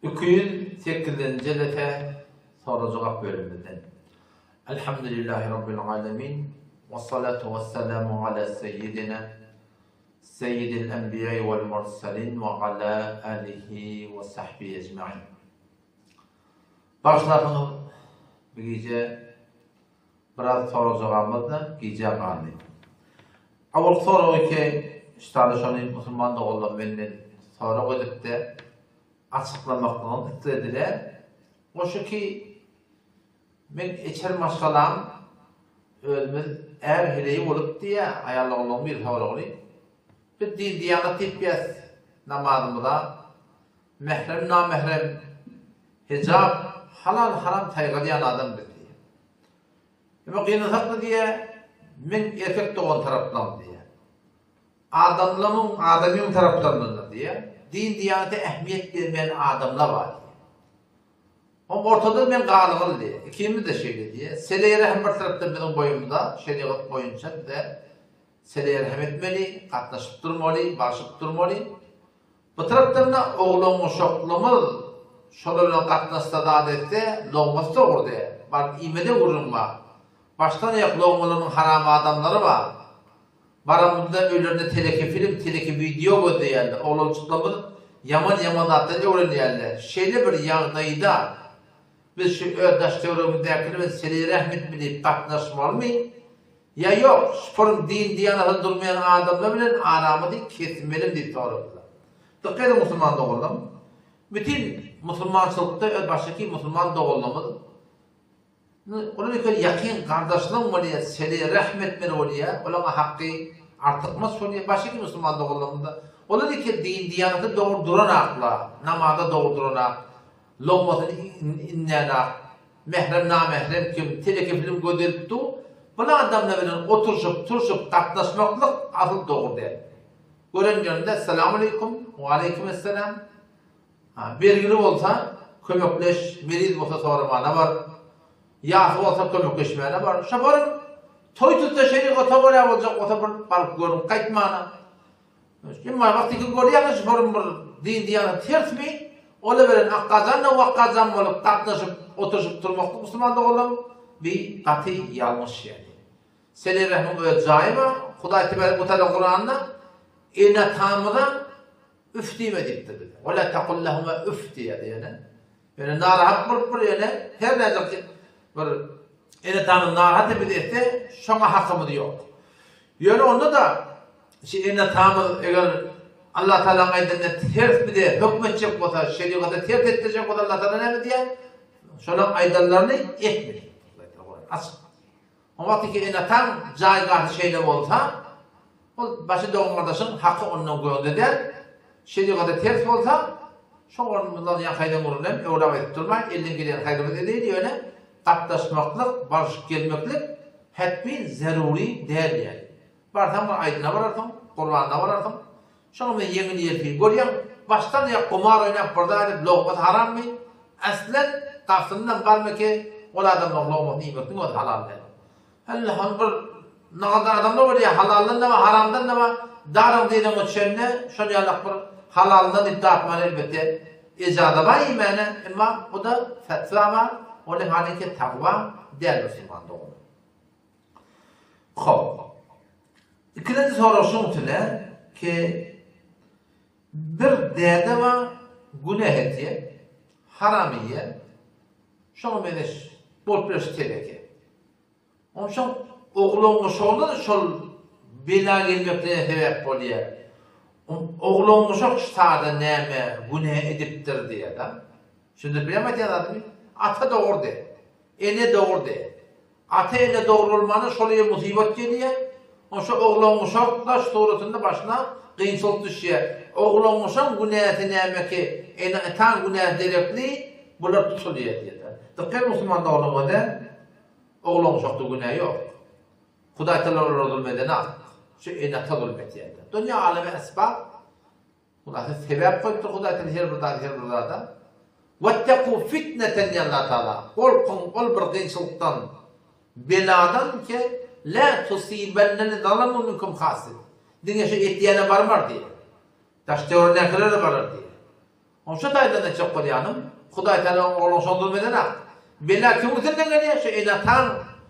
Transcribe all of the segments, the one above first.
208-nji jelese sorag-jogap bölümimizden. Elhamdülillahi Rabbil alemin. Ve salatu ve selamu ala seyyidina seyyidil enbiya vel mursalin ve ala alihi ve sahbihi ecmain. Bagyşlarsyňyz bu gije biraz sorag-jogabymyz-da gijä galdy. Awalky soragy ki, ştada şony musulman doganlar menden sorag edip-de açyklamaklygyny islediler. O şu ki, men içer maşgalam özümiz är-heleý bolup diýýä, aýal-oglanlaryň biri soragyny. Biz din-diýanat diýip namazymyza mährem-namährem, hijap, halal-haram saýgarýan adam biz diýýä. Emma gynansakda diýýä, men erkek dogan tarapdan diýýä. Adamlaryň, adamyň taraplaryndan diýýä, din-diýanata ähmiýet bermeýän adamlar bar diýýä. Oň ortada men galygyl diýýä. Ikimiz-de şeýle diýýä. Seleý-rehim bir tarapdan biziň boýumyza, şerigat boýunça bize seleý-rehim etmeli, gatnaşyp durmaly, barşyp durmaly. Bu tarapdan-da oglan-uşaklymyz şolar bilen gatnaşsa zat etse, logmasy dogry däl. Baryp iýmede gürrüň bar. Başdan-aýak logmalarynyň haram adamlary bar. Baramyzda öýlerinde teleke film, teleke wideo gözleýärler. Oglanjyklarymyz ýaman-ýaman zatlar öwrenýärler. Şeýle bir ýagdaýda biz şu öz daş-töweregimizdäkiler bilen seleý-rähm etmeli, gatnaşmalymy? Ýa ýok, şuporun din-diýanata durmaýan adamlar bilen aramyzy kesmelimi diýip soradylar. Dykgat ediň musulman doganlarym, bütin musulmançylykda öz başdaky musulman doganlarymyz olar ýeke ýakyn gardaşlaň bolýar, sele rähm etmeli bolýar, olaňa hakky artykmaç bolýar, başdaky musulman doganlarymyzda olar ýeke din-diýanata dogry duranaklar, namaza dogry duranak, logmasyny inňänak, Mährem namährem kim, teleke film gözelip dur, bul adamlar bilen oturşyp turşup gatnaşmaklyk asyl dogry däl. Gören ýerinde Essalamualeýkum, Waleýkim esselam. Ha, bergili bolsa kömekleş, meriz bolsa soramana bar. Ýasy bolsa kömekleşmäne bar. Şofaryň toý tutsa şerigata görä boljak bolsa bir baryp görüp gaýtmana. Emma wagtyky görýäňiz şu forum bir din diýýäne tersmi? Ola beren akgajan-da wakgajan bolup gatnaşyp oturyşyp durmaklyk musulman doganlarym bi gaty ýalňyş ýaly. Sele-rehmiň öz jaýy bar. Hudaý tebarek we taala Kuranda ene-atamyza üf diýme diýipdir bize. Ve la tekul lehuma üf diýýär ýöne. Ýöne narahat bolup bir ýöne her näçe bir ene-atamyz narahat bizi etse şoňa hakymyz ýok. Ýöne onda-da şu ene-atamyz eger Allah Tagalaň aýdanyna ters bize höküm etjek bolsa, şerigata ters etdirjek bolsa Allah Tagala näme diýýär? Şolaň aýdanlaryny etme diýipdir. Açyk. O wagtky ene-ataň jaýgahy şeýle bolsa, ol başy dogan-gardaşyň haky ondan göňde däl. Şerigata ters bolsa, şo ornumyzdan ýaňkaýdan gürrüňem öwrap aýdyp durmaýyn, elden gelýän haýrymyzy edeýin, ýöne gatnaşmaklyk, barşyp gelmeklik hetmin zerury däl ýaly. Barsaň bir aýdyna bararsyň, gurbanyna bararsyň. Şoňa men ýeňil-ýelpi görýän, başdan aýak gumar oýnap bir zat edip logmasy harammy? Aslen gapysyndan barmyki ol adamlaryň logmasyny iýmekligiň özi halal däl. Helle hany bir nagadar adamlar bolýar halaldan da bar haramdan da bar daryň dyzyňa düşende şol ýalak bir halalyndan diýip datmany elbetde ejaza bar iýmäne emma bu-da fetwa bar ol hem halyky takwa däl musulman dogany. Hop. Ikilenji sorag şuň üçin ki bir däde bar günäh etýär, haram iýýär. Şoňa meňzeş bolup biler şu teleke. Onsoň oglan-uşaglar şol bela gelmeklerine sebäp bolýar. Oglan-uşak şu sada näme günä edipdir diýýär-de. Düşündirip bilýärmi aýdýan zadymy? Ata dogry däl. Ene dogry däl. Ata-ene dogry bolmanda şol öýe musybat gelýär. Onşa oglan-uşak daş suratynda başyna kynçylyk düşýär. Oglan-uşagyň günäsi nämeki, ene-ataň günäsi derekli bular tutulýar diýýär. Dykgat musulman doganlar özä oglan-uşakda günä ýok. Hudaý tagala olara zulum edenak. Şu ene-ata zulum etýärler. Dünýä alemi esbap. Hudaý sebäp goýupdyr Hudaý Tagala her bir zady her bir zada. Wetteku fitneten diýen Allah Tagala. Gorkuň ol bir kynçylykdan, beladan ki la tusibennel zalamu minkum hasse. Diňe şu etýäne barmar diýýär. Daş töweregindäkilere barar diýýär. Oň şu taýdan etjek bolýanym, Hudaý Tagala ogluň şoň zulum edenak. Bela kimiň üstünden gelýär? Şu ene-ataň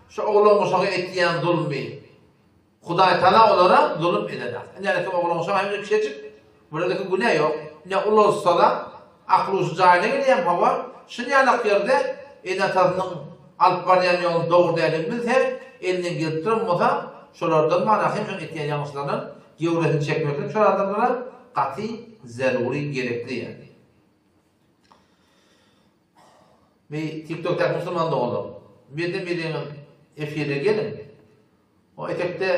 şu ogluň uşaga etýän zulmy. Hudaý Tagala olara zulum edenak. Ine kim ogluň uşagy hem-de kiçijik, bulardaki günä ýok. Ine ulalsa-da, akyl-huşy jaýyna gelýär, hawa, şunýalak ýerde ene-atasynyň alyp barýan ýoluny dogry däldigini bilse, elinden gelip duran bolsa, şolardan mana hem şoň etýän ýalňyşlaryndan Göwresini çekmeklik şol adamlara gaty zerury gerekli ýaly. Bir TikTokdaky musulman doganlar, birde biriňiz efire geliň. O etekde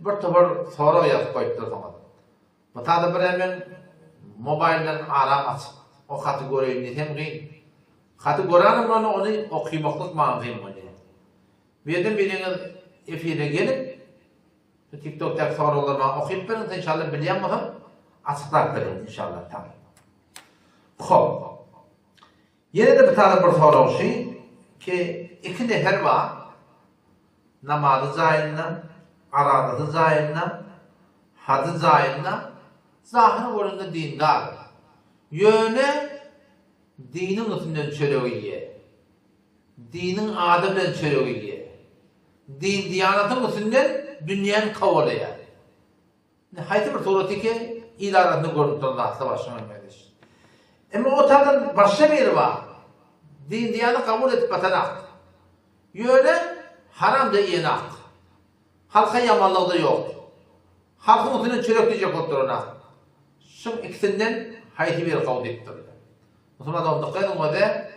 bir topar sorag ýazyp goýupdyrsyňyz. Bu tada bir hemen mobaýldan aram açyp, o haty göreýin diýsem gyn. Haty göränim bilen ony okymaklyk maňa gyn bolýar. Birde biriňiz efire gelip, Şu tiktokdaky soraglary maňa okyp beriň inşallah bilýän bolsam açyklap bereýin inşallah taala. Hop. Ýene-de bir tane bir sorag şu ki iki nefer bar. Namazy jaýynda, arazasy jaýynda, hajy jaýynda, zahyr göründe dindar. Ýöne diniň üstünden çörek iýýär. Diniň ady bilen çörek iýýär. Din-diýanatyň üstünden dünýäni kowalaýar. Indi haýsy bir suraty ki, il arasynda görnüp duran zatlar bar şuňa meňzeş. Emma o taýdan başga biri bar. Din-diýanat kabul edip batanak. Ýöne haram-da iýenak. Halka ýamanlygy-da ýok. Halkyň üstünden çörek diýjek bolup duranak. Şuň ikisinden haýsy biri gowy diýipdir. Musulman dogan dykgat ediň öze.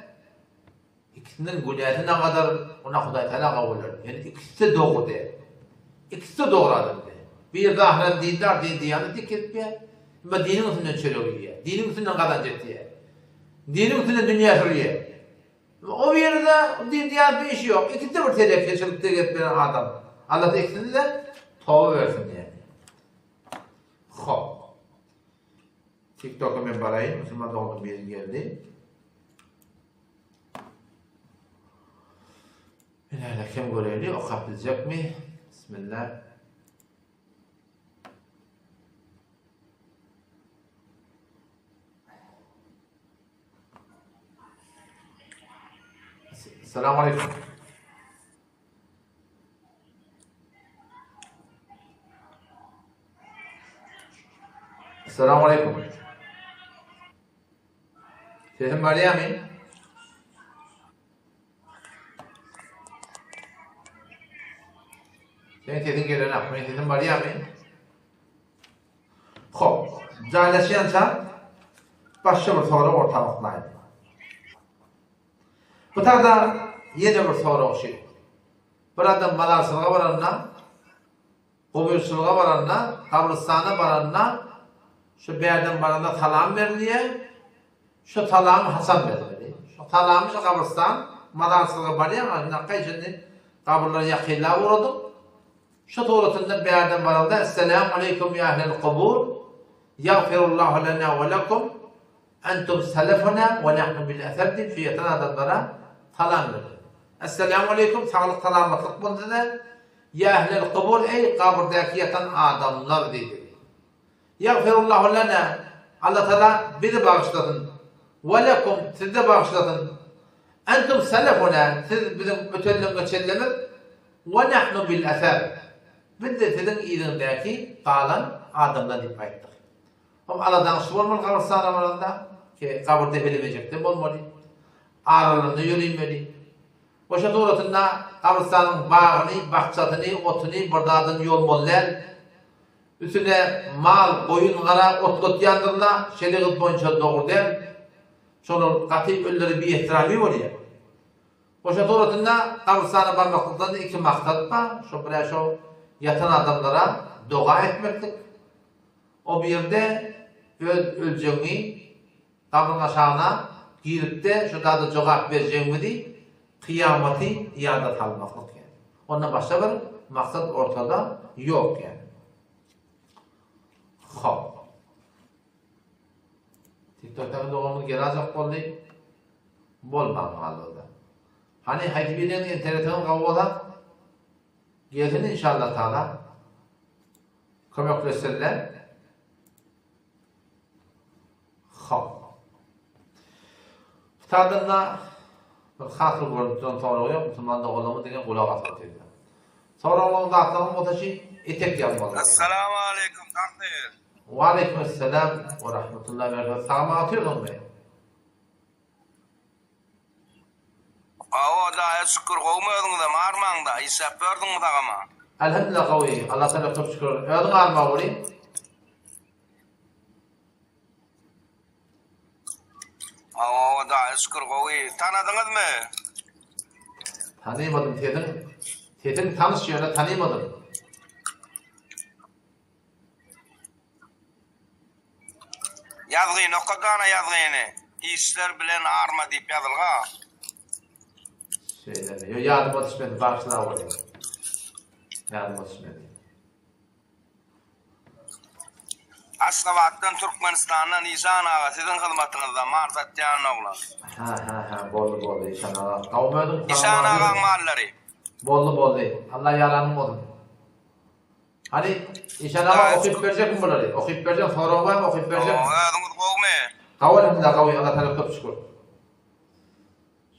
Ikisiniň günäsi nagadar, ona Hudaý Tagala gabul eder. Ýöne ikisi-de dogry däl. Ikisi-de dogry adam däl. Biri zahyran dindar, din diýanat diýip gezip ýör. Emma diniň üstünden çörek iýýär. Diniň üstünden gazanç etýär. Diniň üstünden dünýä sürýär. Emma o biri-de din diýanat bir işi ýok. Ikisi-de bir telekeçilikde gezip ýören adam. Allah ikisini-de toba bersin diýýär. Hop. TikToka men baraýyn, musulman doganym biri geldi. Ine kim göreli, okap biljekmi? Bismillah. Selamun aleyküm. Selamun aleyküm. Sesim barýarmy? Seň sesiň gelenok. Meniň sesim barýarmy? Hop. Jaýlaşýança başga bir sorag orta oklaýyn. Bu taýda ýene bir sorag şu. Bir adam mazarçylyga baranda Guburçylyga baranda, gabrystana baranda şu bärden baranda salam berilýär. Şu salamy haçan bermeli? Şu salamy şu gabrystan, mazarçylyga barýaň, ynakgaý şindi gabyrlara ýakynlap ugradyk. Şu suratynda bärden baranda Esselamu aleýkum ýa ehlel kubur, ýagfirullahu lena we lekum, Entum selefuna we nahnu bil eser diýip şu ýatan adamlara salam bermeli. Esselamu aleýkum, saglyk salamatlyk bolsun size. Ýa ehlel kubur eý gabyrdaky ýatan adamlar diýdi. Ýagfirullahu lena Allah Tagala bizi bagyşlasyn. We lekum sizi-de bagyşlasyn. Entum selefuna siz biziň ötenleň geçenlerimiz. We nahnu bil eser biz-de siziň yzyňyzdaky galan adamlar diýip aýtdyk. Hom aladaňçy bolmaly gabrystana baranda, ki gabyr depelemejekde bolmaly. Aralarynda ýöreýmeli. Goşa suratynda gabrystanyň bagyny, bakjasyny, otuny bir zadyny ýolmaly däl. Üstüne mal, goýun-gara otlatýandyrlar, şerigat boýunça dogry däl. Şolar gaty ölülere biehtirami bolýar. Goşa suratynda gabrystana barmaklykdan iki maksat bar, şo bir-ä şo ýatan adamlara doga etmeklik. O bir ýerde öz öljegiňi Gabryň aşagyna giripde şu zada jogap berjegiňizi kyýamaty ýada salmaklyk ýaly. Ondan başga bir maksat ortada ýok ýaly. Hop. TikTokdaky doganymyz gelajak boldy. Bolman galdy. Hany haýsy biriniň internetiňiz gowy bolsa gelsin inşallah taala. Kömekleşsinler. Hop. Kitadynda bir has bir görnüp duran soragy ýok, musulman doganlarymyz diňe gulak asyp otyrlar. Soraglaryň zatlaryň bolsa şi etek ýazmaly. Assalamu aleýkum tagsyr. Waleýkim essalam we rahmetullah we berekatuh. Sagman otyrdyňmy? Hawa Hudaýa şükür gowmy özüňizem armaňda işläp ýördüňmi sagama. Elhamdülillah gowy Allah tagala köp şükür. Özüň arma weli. Hawa Hudaýa şükür gowy. Tanadyňyzmy? Tanymadym sesiň sesiň tanyş ýöne tanymadym. Ýazgyny okadana ýazgyny. Işler bilen arma diýip ýazylga. Şeýlemi? Ýo ýadyma düşmedi bagyşla bolýa. Ýadyma düşmedi. Aşgabatdan Türkmenistandan Işan aga siziň hyzmatyňyzda mal satýan oglan. Hä hä hä boldy boldy Işan aga. Gowmy özüň Işan agaň mallary. Boldy boldy. Allah ýaranyň bolsun. Hany Işan aga okyp berjekmi bulary? Okyp berjek sorag barmy okyp berjekmi? Özüňiz gowmy? Gawy elhamdülillah gawy Allah tagala köp şükür.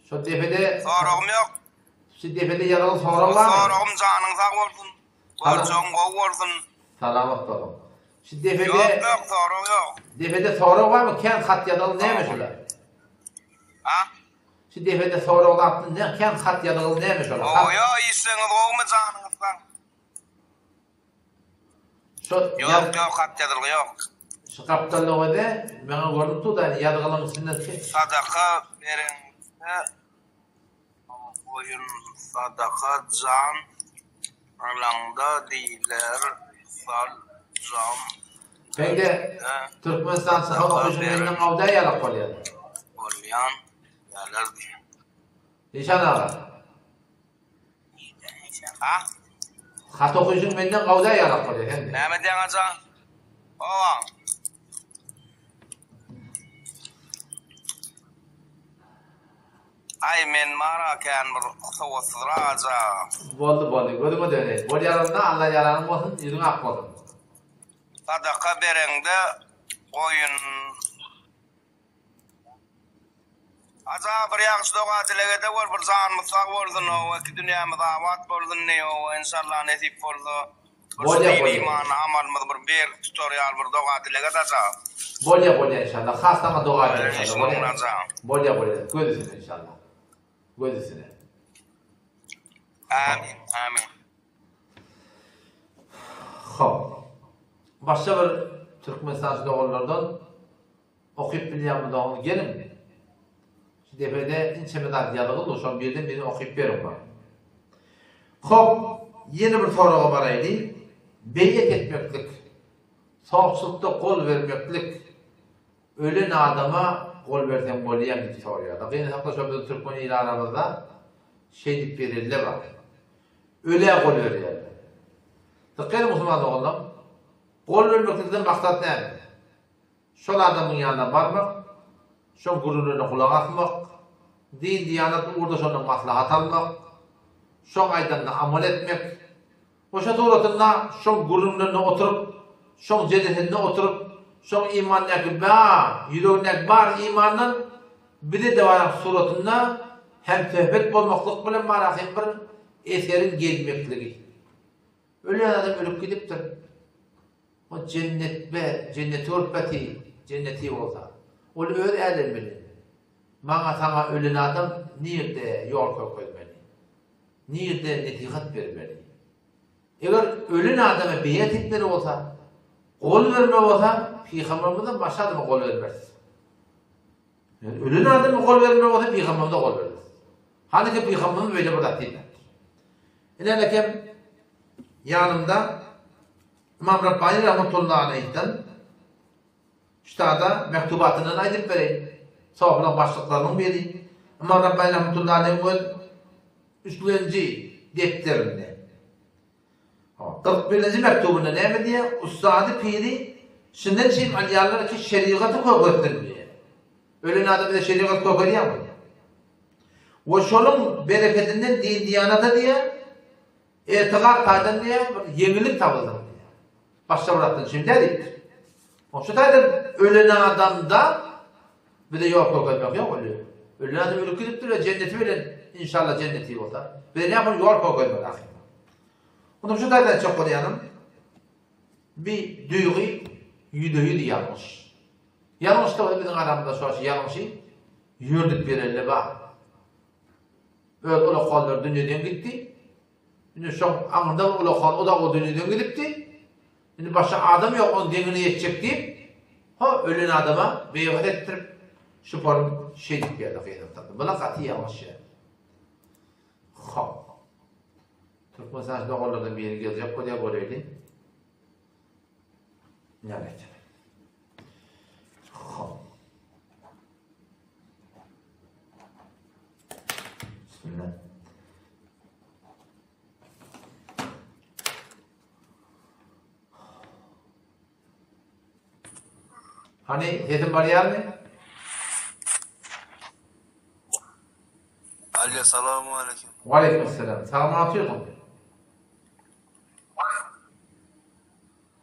Şo depede Soragym ýok. Şu depede ýazylan sorag barmy? Soragym janyň sag bolsun. Görjegiň gowy bolsun. Salamat boluň. Şu depede Ýok ýok sorag ýok. Depede sorag barmy? Kän hat ýazylan näme şular? Ha? Şu depede sorag zatny ne kän hat ýazylan näme şolar? Gowy ýok işleriňiz gowumy janyňyz sag. Şo Ýok ýok hat ýazylgy ýok. Şu gapdalda özi maňa görnüp dur da ýazgylaryň içinden çek. Sadaka bereňde goýun sadaka jan alaňda diýler sal jam Peki Türkmenistan çykan okyjy menden awda ýalak bolýar. Bolýan ýalar diýýär. Işan aga. Ha? Hat okyjyň menden gawda ýalak bolýar sen. Näme diýýäň aja? Owa. Aý men mara kän bir sowatsyzrak aja. Boldy boldy gözüňe döneýin. Bolýar onda Alla ýaranyň bolsun ýüzüň ak bolsun. Sadaka bereňde goýun Aja bir ýagşy doga dileg edewor bir janymyz sag bolsun owa iki dünýämiz abat bolsun diý owa enşalla nesip bolsa bir şu Bolýa din bolýa. iman amalymyz bir berk tutar ýaly bir doga dileg et aja. Bolýa bolýa inşallah has saňa doga ederin Bolýa inşallah işiň bolýa ugruna aja. bolýa bolýa göz üstüne inşallah göz üstüne. Amin amin. Hop. Başga bir Türkmenistançy doganlardan Okyp bilýän bolsaňyz geliň. Şu depede inçeme zat ýazgyly, şoň birden birini okyp beriň maňa. Hop, ýene bir soraga baraýly. Beýet etmeklik, sowçulykda gol bermeklik, ölen adama gol berseň bolýamy diýip soraýarlar. Gynansakda şo biziň türkmen il aramyzda şeýdip berelle bar. Ölä gol berýärler. Dykgat ediň musulman doganlar, gol bermeklikden maksat näme? Şol adamyň ýanyna barmak, şoň gürrüňlerine gulak asmak, din-diýanat ugurda şondan maslahat almak, şoň aýdanyna amal etmek we şo suratynda şoň gürrüňlerinde oturyp, şoň jelesinde oturyp, şoň imanyndaky ba, ýüregindäki bar imandan bize-de barak suratynda hemsöhbet bolmaklyk bilen baraky bir eseriň gelmekligi. Ölen adam ölüp gidipdir. O jennetbe, jenneti görüp beti, jenneti bolsa. Ol öz älemi bilen. Maňa saňa ölen adam nirde ýol görkezmeli? Nirde nesihat bermeli? Eger ölen adama beýat etmeli bolsa, gol bermeli bolsa, pygambermizden başga adama gol bermeris. Yani ölen adama gol bermeli bolsa pygamberimize gol bermez. Halbuki pygamberimiz beýle bir zat diýmändir. Ine nekem ýanymda Ymam Rabbani rahmetullahi aleýhden ştada mektubatyndan aýdyp bereýin. Sofylaryň başlyklarynyň biri Ymam Rabbani rahmetullahi aleýhiň öz üçlenji depderinde 41-nji mektubynda näme diýýär? Ussady piri şundan çyn alýarlar ki şerigaty kökertsin diýýär. Ölen adam bize şerigat kökerýärmi? We şonuň bereketinden din-diýanata diýýär, etikat taýdan diýýär, bir ýeňillik tapylsyn diýýär. Başga bir zatdan üçin däl diýipdir. Şu taýdan ölen adamda bize ýol görkezmek ýok ölü. Ölen adam ölüp gidipdir we jenneti bilen inşallah jenneti bolsa. Bize näme ýol görkezmeli ahyry. Onda şu taýdan aýtjak bolýanym bi duýgy ýüzde-ýüz ýalňyş. Ýalňyş da biziň aramyzda şo ýalňyşy ýördüp bereli bar. Öz ulakanlar dünýeden gitdi. Indi şoň aňyrda bir ulakan o da o dünýeden gidipdi. Indi başga adam ýok onuň deňine ýetjek diýip, ho ölen adama beýgat etdirip, şuparyň şeýdip geldi gynansak. Bula gaty ýalňyş ýer. Hop. Türkmenistan doganlardan biri geljek bolýar göreýli. Näme etjek? Hop. Bismillah. Hany sesim barýarmy? Alo, salowmaleýkim. Waleýkim salam. Sagman otyrsyň.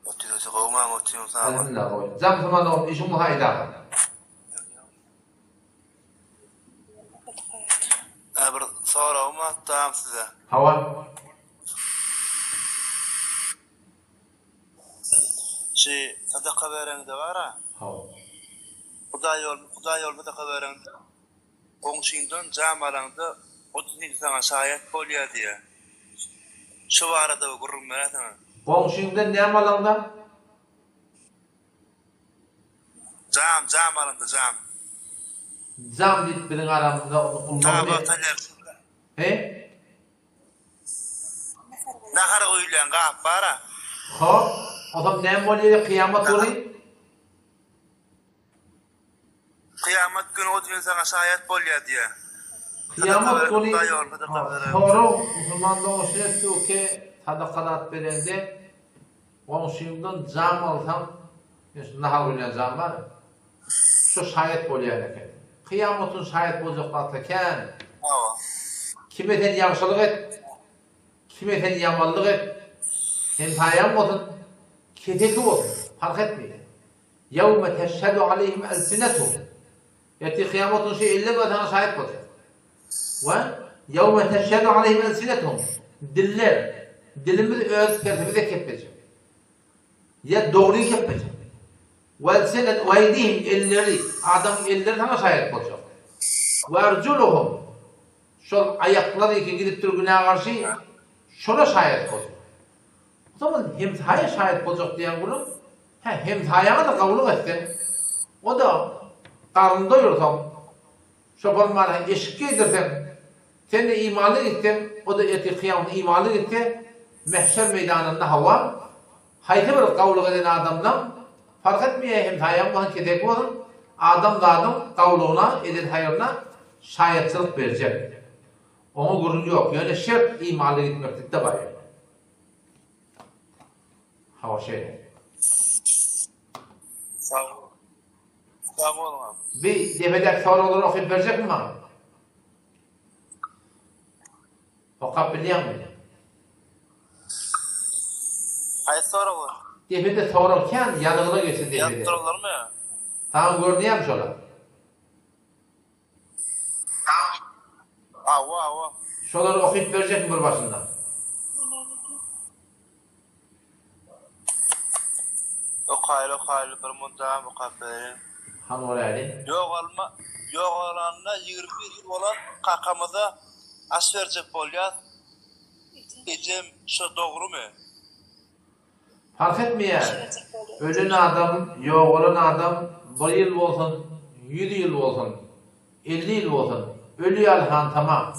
Otyr, otyr, gowmam otyryn, sag bol. Elhamdülillah gowy. Jam musulman dogan işiň bolsa aýdaga. Hä bir soragym bar dam size. Hawa. Şi sadaka bereňde bara. Hawa. Hudaý ýol Hudaý ýol sadaka bereňde goňşyňdan jam alaňda 30 ýyl saňa şaýat bolýa diýä. Şu barada bir gürrüň beräýseňiz. Goňşyňdan näme alaňda? Jam, jam alyndy, jam. Jam diýip biziň aramyzda ulmaly. He? Nahar guýulýan gap bar-a. Hop, onsoň näme bolýar kyýamat güni? Kyýamat güni o düýn saňa şaýat bolýar diýýär. Kyýamat güni sorag musulman doňuşy etdi oke sadaka zat berende Goňşyňdan jam alsaň, ine şu nahar guýulýan jam bar, şo şaýat bolýan eken. Kyýamat gün şaýat boljak zatlar kän. Hawa. Kime sen ýagşylyk et, kime sen ýamanlyk et, hemsaýaň bolsun, keseki bolsun, parh etmeýär. Ýewme teşhedü aleýhim elsinetuhum. Ertir kyýamat gün şu eller we saňa şaýat boljak. We ýewme teşhedü aleýhim elsinetuhum. Diller, dilimiz öz tersimize keplejek. Ýa dogry keplejek. We elsinet we eýdihim elleri, adamyň elleri saňa şaýat boljak. We erjuluhum şol aýaklary ki gidipdir günä garşy şola şaýat boljak. O zaman hemsaýa şaýat boljak diýen gürrüň, hä, hemsaýaňa-da gawulyk etseň, o-da garnyny doýursaň, şo bolmana eşik geýdirseň, sen-de imanly gitseň, o-da ertir kyýamatda imanly gitse, mähşer meýdanynda hawa, haýsy bir gawulyk eden adamdan, parh etmeýär hemsaýaň bolsun, keseki bolsun, adamzadyň gawulygyna, eden haýryna şaýatçylyk berjek. Oňa gürrüň ýok, ýöne şert imanly gitmeklikde bar ýöne. Hawa şeýle. Sag Sag boluň. Bi depedäki soraglary okyp berjekmi maňa? Okap bilýäňmi? Haýsy soragy? Depede sorag kän ýazgyla geçdi depede. Ýazyp duranlarmy? Saňa görünýärmi şolar? Hawa, hawa. Şolary okyp berjekmi bir başyndan? Okaýly, okaýly, bir mundagam okap bereýin. Hany göräýli. Ýogalma, ýogalanyna 21 ýyl bolan kakamyza aş berjek bolýas, ejem şo dogrumy? Parh etmeýär. Ölen adam, ýogalan adam bir ýyl bolsun, ýüz ýyl bolsun, 50 ýyl bolsun, öli ýaly hantama.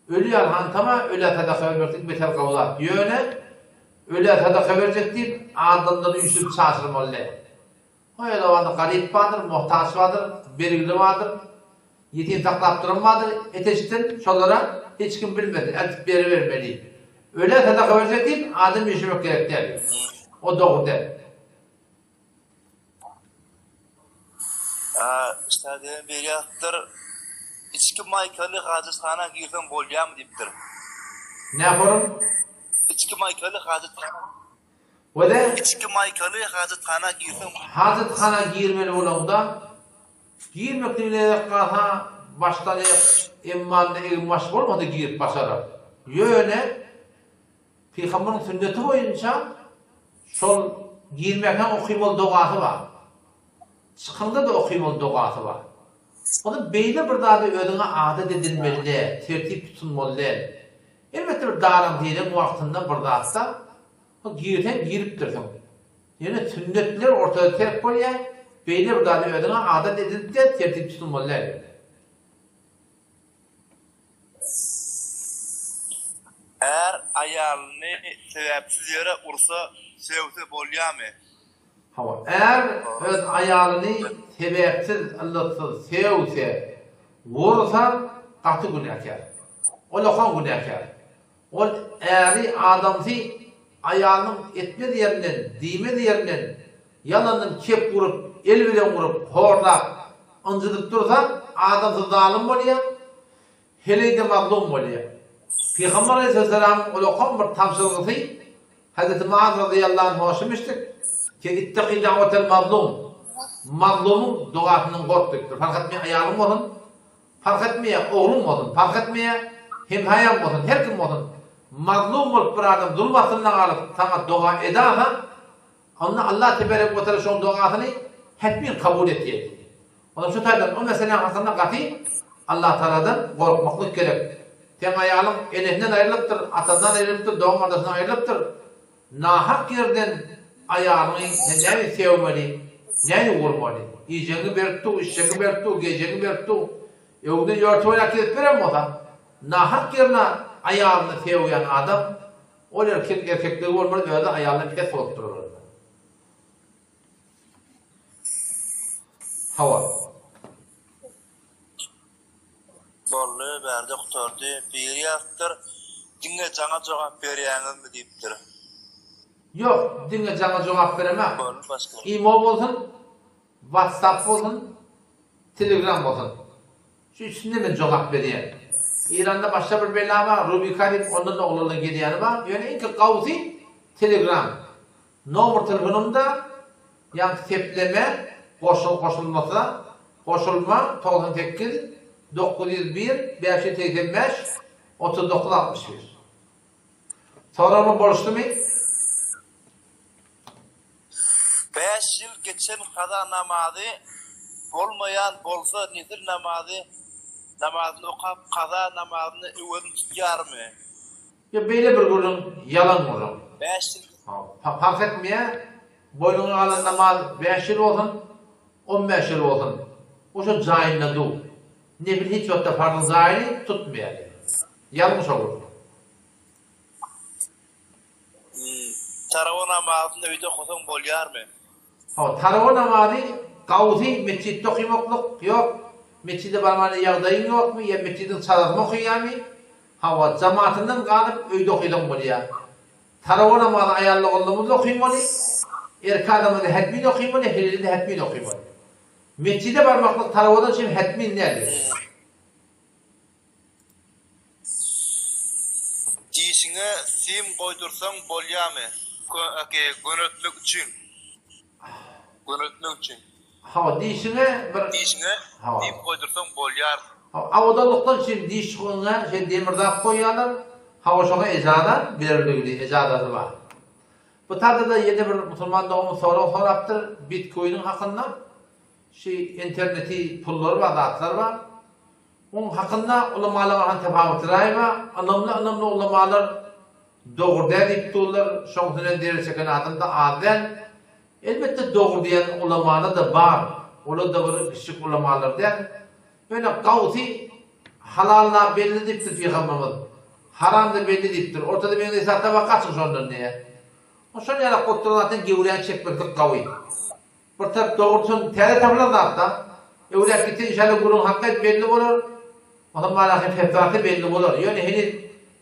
Öli ýaly hantama, ölä sadaka bermeklik beter gowy zat. Ýöne ölä sadaka berjek diýip, adamlary üýşürip çaşyrmaly däl. Hoýalawanda garyp bardyr, muhtaç bardyr, bergili bardyr, ýetim saklap duran bardyr, et-eşitsin, şolara hiç kim bilmesin, eltip beribermeli. Ölä sadaka berjek diýip, adam üýşürmek gerek däl. O dogry däl. Şägirdim biri ýazypdyr, Içki maýkaly hajathana girseň bolýarmy diýipdir. Nähorum? Içki maýkaly hajathana. Wede. Içki maýkaly hajathana girseň. Hajathana girmeli bolaňda, girmekligine gerek galsa, başdan aýak emmanda egin-baş bolmasa girip başarar. Ýöne Pygamberyň sünneti boýunça şol girmekäň okymaly dogasy bar. Çykyňda-da okymaly dogasy bar. Ony beýle bir zady özüňe adat edinmeli däl, tertip tutunmaly däl. Elbetde bir daraň-direň wagtynda bir zatda girseň giripdirsiň. Ýöne sünnetler ortada terk bolýar, beýle bir zady özüňe adat edinip-de tertip tutunmaly däl ýöne. Är aýalyny sebäpsiz ýere ursa, sögse bolýamy? Hawa, är öz aýalyny sebäpsiz, yllatsyz sögse, ursa gaty günäkär. Olakan günäkär. Ol äri, adamsy aýalynyň etmez ýerinden, diýmez ýerinden ýalandan kep urup, el bilen urup, horlap, ynjydyp dursa, adamsy zalym bolýar, heleý-de mazlum bolýar. Pygamber aleýhissalamyň ulakan bir tabşyrgysy Hezreti Muaz razyýallahu anhu hoşumişdik, Ki ittaki da'wetel mazlum, mazlumyň dogasyndan gork diýipdir. Parh etmeýär aýalyň bolsun, Parh etmeýär, ogluň bolsun, parh etmeýär, hemsaýaň bolsun, her kim bolsun, mazlum bolup bir adam zulum astynda galyp saňa doga edasa, onda Allah teberek we teala şoň dogasyny hetmin kabul etýär diýdi. Onda şu taýdan o meseläň hakynda gaty Allah Tagaladan gorkmaklyk gerek. Seň aýalyň enesinden aýrylypdyr, atasyndan aýrylypdyr, dogan-gardaşyndan aýrylypdyr. Nahak ýerden aýalyňy sen näme sögmeli, näme urmaly? Iýjegiňi berip dur, içjegiňi berip dur, geýjegiňi berip dur. Öňden ýörite oýnap gezip beren bolsa, nahak ýerine aýalyny sögýän adam, ol erkek erkekligi bolmaz, özi aýalyndan pes bolup durar onda. Hawa. Boldy, bärde gutardy. Biri ýazypdyr, Diňe jaňa jogap berýäňizmi diýipdir. Ýok, diňe jaňa jogap beremak. Boldy başga. Imo bolsun, Whatsapp bolsun, Telegram bolsun. Şu üçüsinde men jogap berýän. Eýranda başga bir bela bar, Rubika diýip ondan-da oglanlar gelýäni bar. Ýöne iňki gowusy Telegram. Nomer telefonymda ýaňky sepleme goşul goşulmasa goşulma 98 901 585 39 61. Soraglar boluşdymy? Bäş ýyl geçen kaza namazy bolmaýan bolsa nefil namazy namazyny okap kaza namazyny öwezini tutýarmy? Ýa beýle bir gürrüň ýalan gürrüň. Bäş ýyl. Parh etmeýär, boýnuňa galan namaz bäş ýyl bolsun, on bäş ýyl bolsun, o şo jaýynda dur. Nefil hiç wagtda farzyň jaýyny tutmaýar diýýär. Ýalňyş o gürrüň. Tarawa namazyny öýde okasaň bolýarmy? Hawa, tarawa namazy gawsy metjitde okymaklyk ýok, metjide barmana ýagdaýyň ýokmy ýa metjidiň çalasyny okaýarmy, hawa, jamatyndan galyp öýde okysaň bolýar. Tarawa namazy aýal-oglanymyz-da okymaly, erkek adamyz-da hetmin okymaly, helili-de hetmin okymaly. Metjide barmaklyk tarawadan çyn hetmin däl. Dişiňe sim goýdursaň bolýamy göneltmek üçin göneltmek üçin. Hawa dişiňe bir Dişiňe sim goýdursaň bolýar. Hawa awadanlykdan üçin diş çukuryna şeý demir zat goýýarlar. Hawa şoňa ejaza berildigini ejazasy bar. Bu taýda-da ýene bir musulman doganymyz sorag sorapdyr bitkoiniň hakynda. Şi interneti pullary bar zatlar bar. Oň hakynda ulamalaryň arasynda tapawut raý bar. Ynamly ynamly ulamalar dogry däl diýip durlar. Şoň üstünden zerer çeken adam-da az däl. Elbetde dogry diýen ulamalar-da bar. Olar-da bir kiçijik ulamalar däl. Ýöne gawsy halal-da belli diýipdir pygamberimiz. Haram-da belli diýipdir. Ortada meňzeş zatlar bar gaçyň şondan diýýär. Şol ýalak bolup duran zatdan gewräni çekmeklik gawy. Bir tarap dogruçyl täze tapylan zatda. Öwräp gitse inşallah gürrüň hakykat belli bolar. Ondan baraky fetwasy belli bolar. Ýöne heniz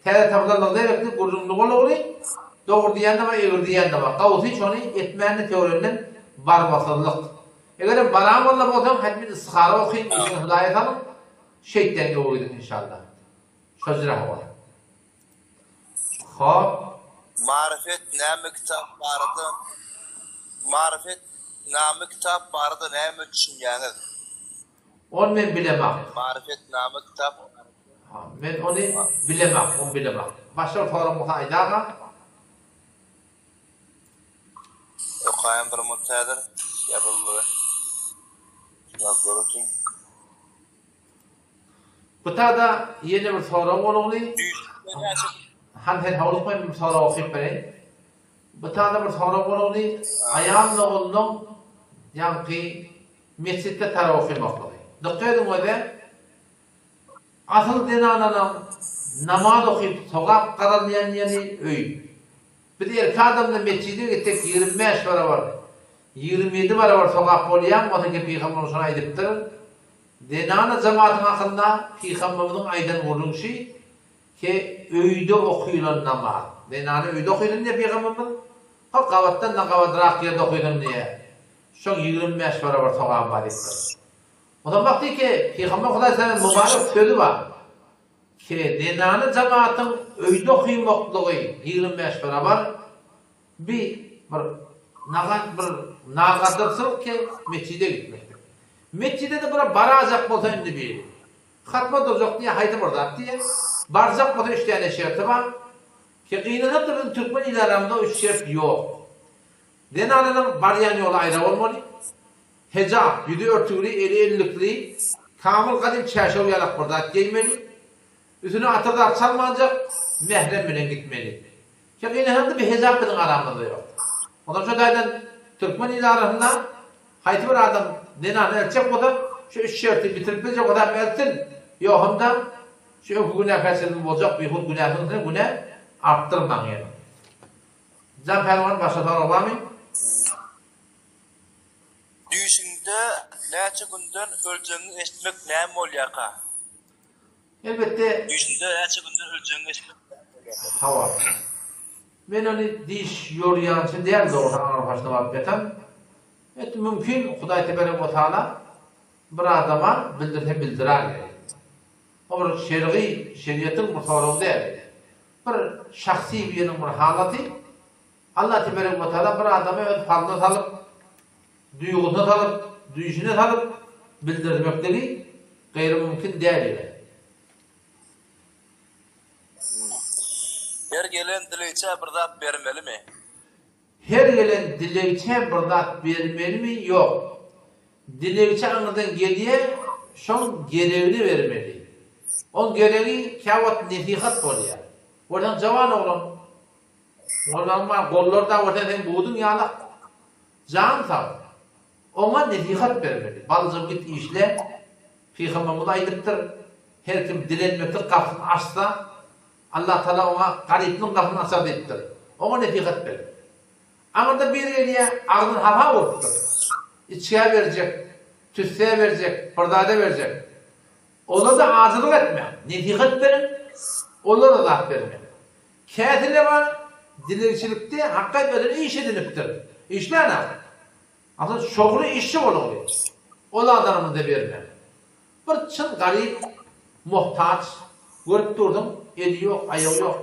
täze tapylanlygy derekli gürrüň dogry. Dogry diýen-de bar, egri diýen-de bar. Gowusy şony etmände töwerenden barmasyzlyk. Egerem baran bolsa bolsaň hetmin istihara okyň, işiňi Hudaýa salyň, şeýtden öwre gidiň inşallah. Şo jyra hawa. Hop. Maryfet name kitap barada Maryfet name kitap barada näme düşünýäňiz? Ony men bilemak. Marifetnama kitap. Ha, men ony bilemak, ony bilemak. Başga bir soragyň bolsa aýdaga. Okaýan bir mut häzir. Ýazyldy. Ýazdyryn. Bu tada ýene bir sorag bolugly. Han sen howlukma men bir sorag okyp bereýin. Bu tada bir sorag bolugly. Aýal doganlaň ýaňky Metjitde tara okymaklygy. Dykgat ediň öze, asyl zenanalaň namaz okyp sogap gazanýan ýeri öý. Biz erkek adamda metjide gitsek 25 barabar, 27 barabar sogap bolýan bolsa ki pygamberimiz şony aýdypdyr. Zenana jematyň hakynda pygamberimiziň aýdan gürrüňi şi ki öýde okylan namaz. Zenana öýde okysyn diýýär pygamberimiz. Hol gabatdan-da gabadrak ýerde okysyn diýýär. Şoň 25 barabar sogaby bar diýipdir. Onsoň bakdy ki, Pygamber Hudaý salam mübarek sözi bar. Ki, zenany jemaatyň öýde okymaklygy 25 barabar bi bir nagat bir nagadyrçylyk ki metjide gitmeklik. Metjide-de bir barajak bolsa indi biri. Hatma durjak diýýär, haýsy bir zat diýýär. Barjak bolsa üç däne şerti bar. Ki gynanyp-da biziň türkmen il aramyzda o üç şert ýok. Zenananyň barýan ýoly aýra bolmaly. Hejap, ýüzi örtügli, eli ellikli, kamyl gadym çärşew ýalak bir zat geýmeli. Üstüne atyr zat çalmanjak, mährem bilen gitmeli. Ki gynananda bir hejap biziň aramyzda ýok. Onsoň şo taýdan türkmen il arasynda haýsy bir adam zenany eltjek bolsa, şu üç şerti bitirip biljek bolsa hem eltsin, ýogsam-da şu öňki günäkärçiligiň boljak bihut günäsiniň üstüne günä artdyrmaň ýene. Jan Pälwan başga sorag barmy? Düýşüňde näçe günden öljegiňi eşitmek näme bolýarka? Elbetde. Düýşüňde näçe günden öljegiňi eşitmek näme bolýarka? Hawa. Men ony diş ýorýançy däl dogrusy aňry başyna baryp ýatan. Et mümkin Hudaý teberek we taala bir adama bildirse bildirer gerek. O bir şergy şeriatyň bir soragy däl. Bir şahsy biriniň bir halaty, Allah teberek we taala bir adamy öz palyna salyp, duýgusyna salyp, düýşüne salyp bildirmekligi gaýrymümkin däl ýöne. Her gelen dilegçä bir zat bermelimi? Her gelen dilegçä bir zat bermelimi? Ýok. Dilegçi aňyrdan gelýä, şoň geregini bermeli. Oň geregi käwagt nesihat bolýa. Görseň jawan oglan. Oglanlaryň bar, gollary da görseň seň buduň ýalak. Jan sag. Oňa nesihat bermeli. Baljygym git işle. Pygamberimiz aýdypdyr, Her kim dilenmeklik gapysyny açsa, Allah Tagala oňa garyplygyň gapysyny açar diýipdir. Oňa nesihat ber. Aňyrda biri gelýär, agzyny hapa urupdyr. Içgä berjek, tüssä berjek, bir zada berjek. Olara-da ajylyk etmäň, nesihat beriň, olara-da zat bermäň. Käsile bar, dilegçilikde hakykat özüne iş edinipdir. Işlän-ä. Asyl şogly işçi bolugly. Ol adamyny-da bermäň. Bir çyn garyp, muhtaç, görüp durduň, eli ýok, aýagy ýok,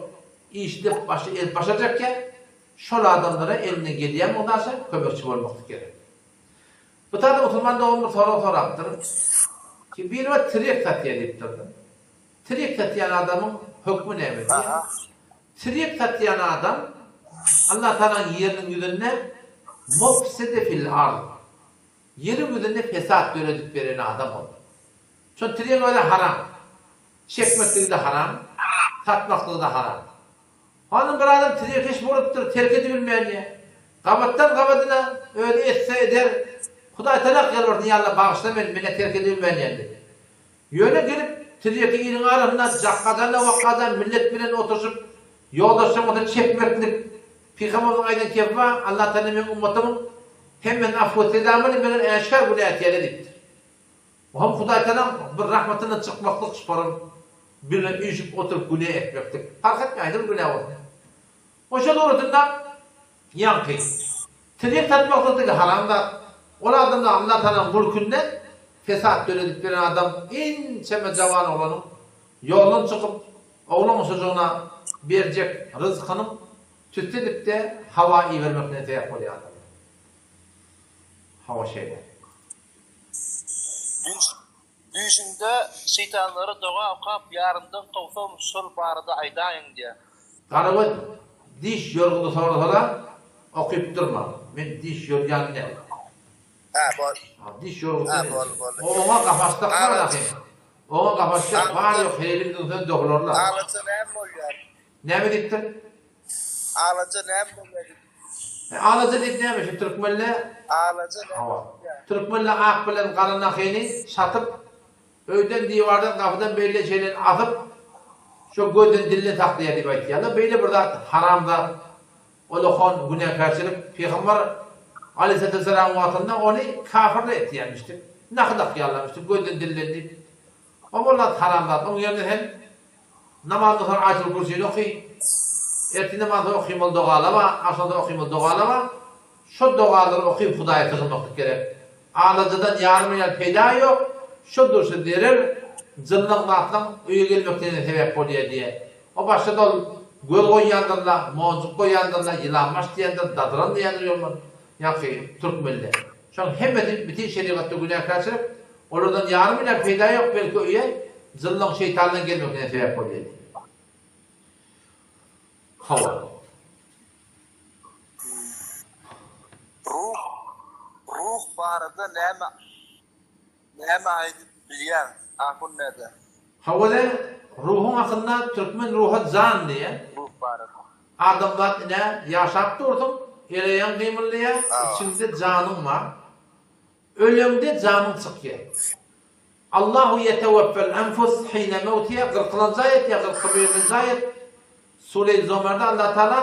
işlep başy ezip başarjakýa, şol adamlara elinden gelýän mugdaça kömekçi bolmaklyk gerek. Bu taýda musulman dogan bir sorag sorapdyr, ki biri bir tirýek satýar diýipdir-de. Tirýek satýan adamyň hökmi näme diýýär. Tirýek satýan adam Allah Tagalaň ýeriniň ýüzünde mufside fil ard, Ýeriň ýüzünde pesat döredip beren adam ol. Şol tirýegiň özi haram. Çekmekligi-de haram, satmaklygy-da haram. Hany bir adam tirýekeş bolupdyr, terk edibilmänýä. Gabatdan gabadyna özi etse eder, Hudaý talak ýalbarsyn, ýa Alla bagyşla meni, men-ä terk edibilmänýän diýip. Ýöne gelip tirýeki iliň arasynda jakgadan-da-wakgadan millet bilen oturyşyp, ýoldaşlaryň bolsa çekmeklik, Pygamberimiziň aýdan kepi bar, Allatagala meň ummatymyň hemmesini afw etse dämeli, meger äşgär günä etýärler diýipdir. Bu hem Hudaýtagalaň bir rahmatyndan çykmaklyk şparam bile üýşüp oturyp günä etmeklik. Parh etmeýär, haýsy bir günä bolsun. Oşa dogrusynda ýaňky tirýek satmaklyk diňe haram zat. Ol adamlar Allatagalaň mülkünde fesat döredip beren adam ençeme jawan oglanyň ýoldan çykyp Oglan guşajygyna berjek ryzkynyň tüsse edip-de hawa ibermekine sebäp bolýar adamlar. Hawa şeýle. Düýşüňde şeýtanlara doga okap ýaryndan kowsam şol barada aýdaýyň diýýär. Garagöz diş ýorgudy sorasala okyp durma. Men diş ýorýan däl. Hä bol. Ha diş ýorgudy. Hä boldy boldy. Oňa gapaşsak bar ahym. Oňa gapaşsak bar ýok heleýlim dünsen doglarlar. Alaja näme bolýar? Näme diýipdir? Alaja näme bolýar diýip. Alaja diýip näme şu türkmenle Alaja näme bolýar? Türkmenle ak bilen gara nahyny satyp öýden diwardan gapydan beýle şeýle asyp şo gözden dilden saklaýar diýip aýtýarlar. Beýle bir zat haram zat. Olakan günäkärçilik Pygamber Aleýhissalam wagtynda ony kafirler etýärmişdik. Nahy dakýarlarmyşdyk gözden dilden diýip. O bol zat haram zat. Oň ýerine sen namazdan soň Aýatul Kürsini oky. Ertir namazdan soň okymaly dogalar bar, agşamdan soň okymaly dogalar bar. Şo dogalary okyp Hudaýa sygynmaklyk gerek. Alajadan ýarym ýal peýda ýok, şo durşy zerer, jynlaň zatlaň öýe gelmekligine sebäp bolýa diýä. O başda-da ol göz goýýandyrla, monjuk goýýandyrla, ýylanbaş diýendir, dadyran diýendir ýollar. Ýaňky türkmenler. Şoň hemmesi bütin şerigatda günäkärçilik, olardan ýarym bile peýda ýok, belki öýe jynlaň şeýtanlaň gelmekine sebäp bolýar diýip. Hawa. Ruh, ruh barada näme näme aýdyp bilýäň, ahun däde? Hawa-da, ruhuň aslynda türkmen ruha jan diýýär. Ruh barada. Adamzat ine, ýaşap dursuň, el-aýagyň gymyldaýar, içiňde janyň bar. Öleňde janyň çykýar. Allahu ýeteweffel enfus hine mewtiha kyrkylanjy aýat ýa kyrk birinji aýat Sure-i Zomerde Allah Taala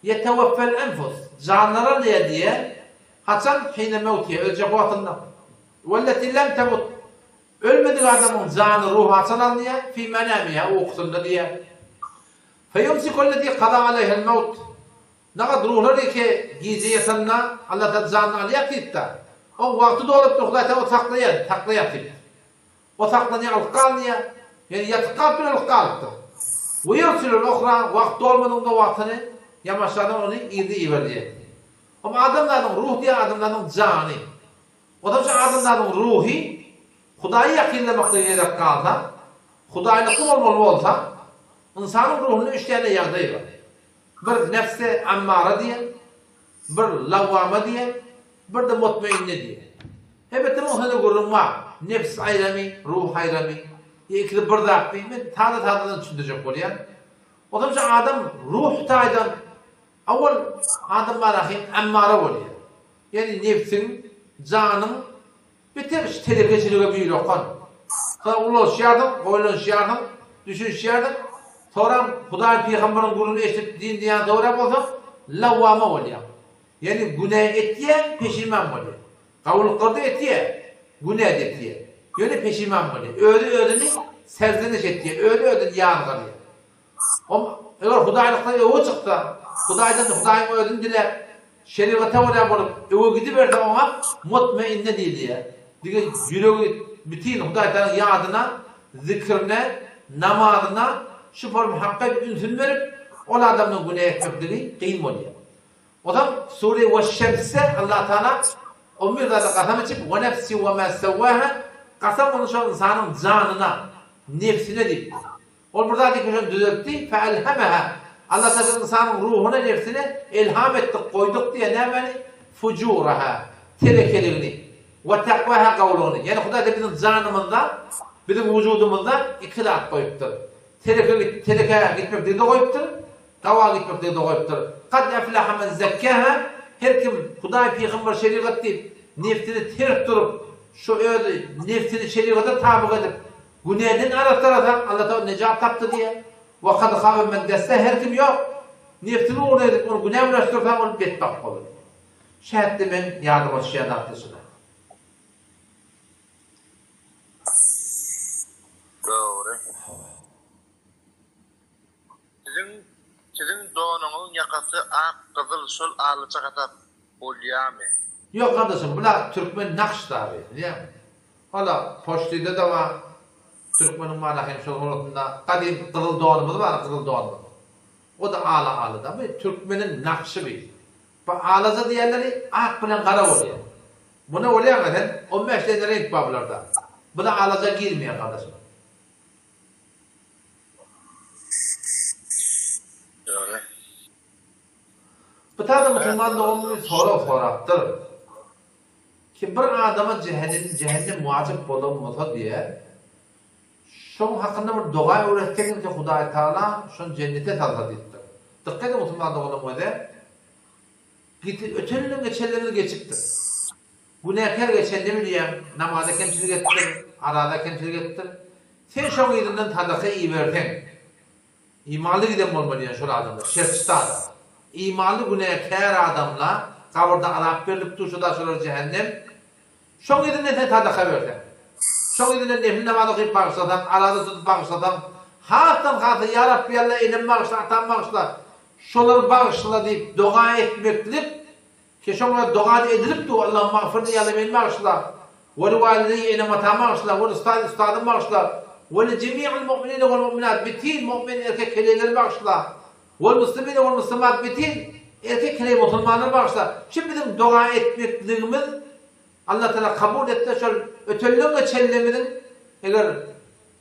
ýeteweffel enfus janlary alýar diýýär. Haçan? Hine mewtiha öljek wagtynda. Welleti lem temut Ölmedik adamyň jany, ruhy haçan alynýar? Fi menamiha, ukusynda diýýär. Feýumsikullezî kaza aleýhel mewt. Nagat ruhlar eke gije ýatanda Allah Taala janyny alýar diýipdir. Oň wagty dolupdyr, Hudaý Taala ony saklaýar, saklaýar diýipdir. O saklanýar, alyp galynýar. Ýöne ýatyp galyp bir alyp galypdyr. We ýursilul uhra, wagt dolmadygynda wagtyny ýamaşladan ony yzyna iberilýär. Om adamzadyň ruh diýen adamzadyň jany. Onsoň şu adamzadyň ruhy Hudaýa ýakynlamaklyga gerek galsa, hudaýlykly bolmaly bolsa, ynsanyň ruhunda üç däne ýagdaý bar. Bir nefse ammara diýen, bir lawwama diýen, bir-de mutmainne diýen. Elbetde muň üstünde gürrüň bar. Nefs aýramy, ruh aýramy, ýa ikisi bir zatmy? Men sada-sadadan düşündirjek bolýan. Onsoň şu adam ruh taýdan owal adam barahym ammara bolýar. Ýagny nebsiň, janyň beter şu telekeçilige buýrakan. Soň ulalşýarsyň, oýlanyşýarsyň, düşünişýärsiň. Soram Hudaý pygamberiň gürrüňini eşidip din diýýän dogry bolsaň, lawwama bolýaň. Ýagny günä etýäň, peşiman bolýaň. Gawulyklarda etýär, günä-de etýär. Ýöne peşiman bolýar. Özi özüni serzeniş etýär, özi özüni ýazgarýar. Ol eger hudaýlykdan öe çyksa, Hudaýdan Hudaýyň özüni diläp, şerigata görä bolup, öe gidiberse oňa mutmeinne diýilýär. Diňe ýüregi bütin Hudaýtagalaň ýadyna, zikrine, namazyna şu form hakga ünsüni berip, ol adamdan günä etmekligi kyn bolýar. Ozal Sure Weş-Şemsde Allatagala on bir zada kasam içip, Ve nefsi ve mâ sewwâhâ, kasam bolsun şol ynsanyň janyna, nebsine diýipdir. Ol bir zat eken şony düzeltdi, Feelhemeha, Allah tagala ynsanyň ruhuna, nebsine elham etdik, goýduk diýýär, nämäni? Fujuraha, telekeligini, we takwaha, gowulygyny. Ýagny Hudaý taala biziň janymyzda, biziň wujudymyzda iki zat goýupdyr. Teleke, telekä gitmekligi-de goýupdyr, gawa gitmekligi-de goýupdyr. Kad eflaha men zekkaha, her kim Hudaý, pygamber, şerigat diýip, nebsini terk durup, şu öz nebsini şerigata tabyk edip, Günäden arassalasa, Allah Tagala nejat tapdy diýýär. Wa kad habe men dessa her kim ýok. Nebsini ugruna edip ony günä bulaşdyrsa ol betbagt bolar diýýär. Şu hetde meň ýadyma düşýän zatlar şular. Dogry. Siziň siziň donuňyzyň ýakasy ak gyzyl şol alaja hasap bolýamy. Ýok gardaşym bula türkmen nakş zaby bilýäňmi. Ola poçtida-da bar türkmeniň mana hem şol horasynda gadym gyzyl donumyz bar gyzyl donumyz. O-da ala alyda bu türkmeniň nakşy bi. Bu alaja diýenleri ak bilen gara bolýar. Muny bolýaňa sen on bäş däne reňk bar bularda. Bu-da alaja girmeýär gardaşym. Dogry. Bu taýda musulman doganymyz bir sorag sorapdyr. Ki bir adama jähennem jähennem wajyp bolan bolsa diýýär. Şoň hakynda bir doga öwretseňiz ki Hudaý Taala şony jennete salsa diýipdir. Dykgat ediň musulman doganlarym öze giti öteniniň geçenlerini geçipdir. Günäkär geçenini bilýäň, namaza kemçilik etipdir, araza kemçilik etipdir. Sen şoň yzyndan sadaka iberseň, imanly giden bolmaly diýen şol adamlar, şertçisi adam. Imanly günäkär adamla gabyrda azap berlip dur, şo-da şolar jähennem. Şoň yzyndan sen sadaka berseň, şoň yzyndan nefil namaz okyp bagyşlasaň, araza tutup bagyşlasaň, hasdan hasa Ýa Rabbi Alla enemi bagyşla, atamy bagyşla, şolary bagyşla diýip doga etmeklik, Ki şoňa doga edilip dur, Allahym magfyrni ýa Alla meni bagyşla, we li walideýe enem atamy bagyşla, we li ustazi ustazymy bagyşla, we li jemi'il mu'minine wal mu'minat bitin mu'min erkek heleýleri bagyşla, wal muslimine wal muslimat bitin erkek heleý musulmanlary bagyşla. Şu biziň doga etmekligimiz Allah Tagala kabul etse şol ötenleň geçenlemiziň eger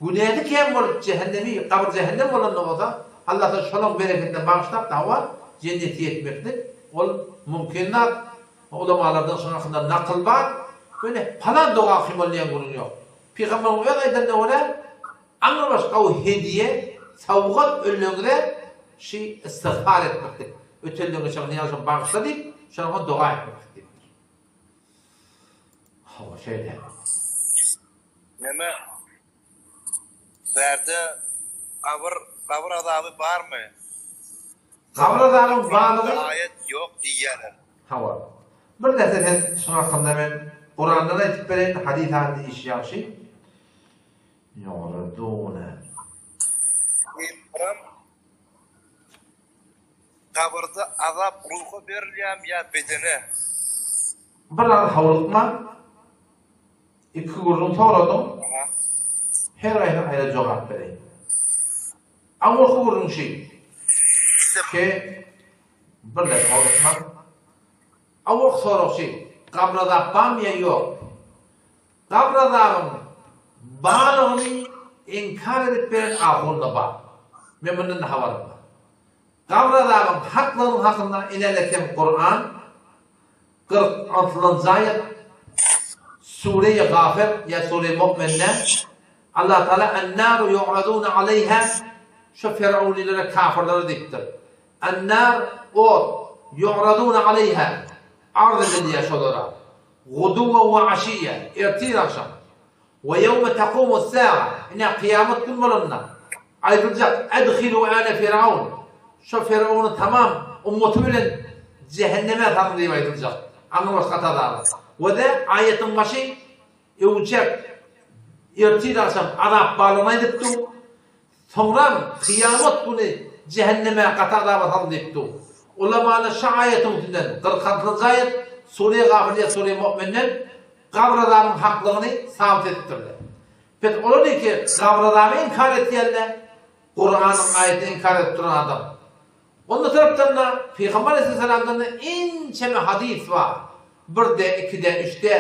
günäsi kän bolup jähennemi gabyr jähennem bolanda bolsa Allah Tagala şolaň bereketine bagyşlap dawa jennete ýetmeklik ol mümkin zat ulamalardan şoň hakynda nakyl bar ýöne palan doga okymaly diýen günüň ýok pygamberiň öz aýdanyna görä aňrybaş gowy hediýe sowgat ölleňize şi istigfar etmeklik ötenleň geçenleň ýagşy bagyşla diýip şoňa doga etmeklik diýipdir. Hawa şeýle. Neme bärde gabyr gabyr azaby barmy? Gabyr azabyň barlygy aýat ýok diýýäler. Hawa. Bir närse sen şuň hakynda men Kurandan aýtyp bereýin, hadys hakynda iş ýagşy. Ýoraduna. Biram Gabyrda azap ruha berilýärmi ýa bedene? Bir az howlukma. Iki gürrüň soradyň. Her aýna aýra jogap bereýin. Awalky gürrüň şi. Ki bir de howlukma. Awalky sorag şi. Gabra azap barmy ýa ýok? Gabr azabyň barlygyny inkar edip beren ahun-da bar. Men mundan-da habarym bar. Gabr azabyň haklygynyň hakynda inelekem Kuran, 46-njy aýat, Sure-i Gafir ýa Sure-i Mu'minde Allah Taala En-naru yu'raduna aleýha şo fer'unilere, kafirlere diýipdir. En-nar ot, yu'raduna aleýha arz edilýär şolara. Guduwen we aşiýe, ertir agşam. We ýewme takumus-sa'a, ine kyýamat gün bolanda, aýdyljak, Edhilu âle Firaun, şo Firawuny tamam ummaty bilen jähenneme salyň diýip aýdyljak. Aňrybaş gaty azaba. We-de aýatyň başy öwünçek, ertir agşam azap barlygyny aýdyp dur. Soňram kyýamat güni jähenneme gaty azaba salyň diýip dur. Ulamalar şu aýatyň üstünden, 46-njy aýat, Sure Gafir ýa Sure Mu'minden gabyr azabynyň haklygyny sabyt edipdirler. Pes olar diýki, gabyr azaby inkar etýänler, Kuranyň aýatyny inkar edip duran adam. Onda tarapdan-da Pygamber aleyhisselamdan-da ençeme hadys bar. Birde, ikide, üçde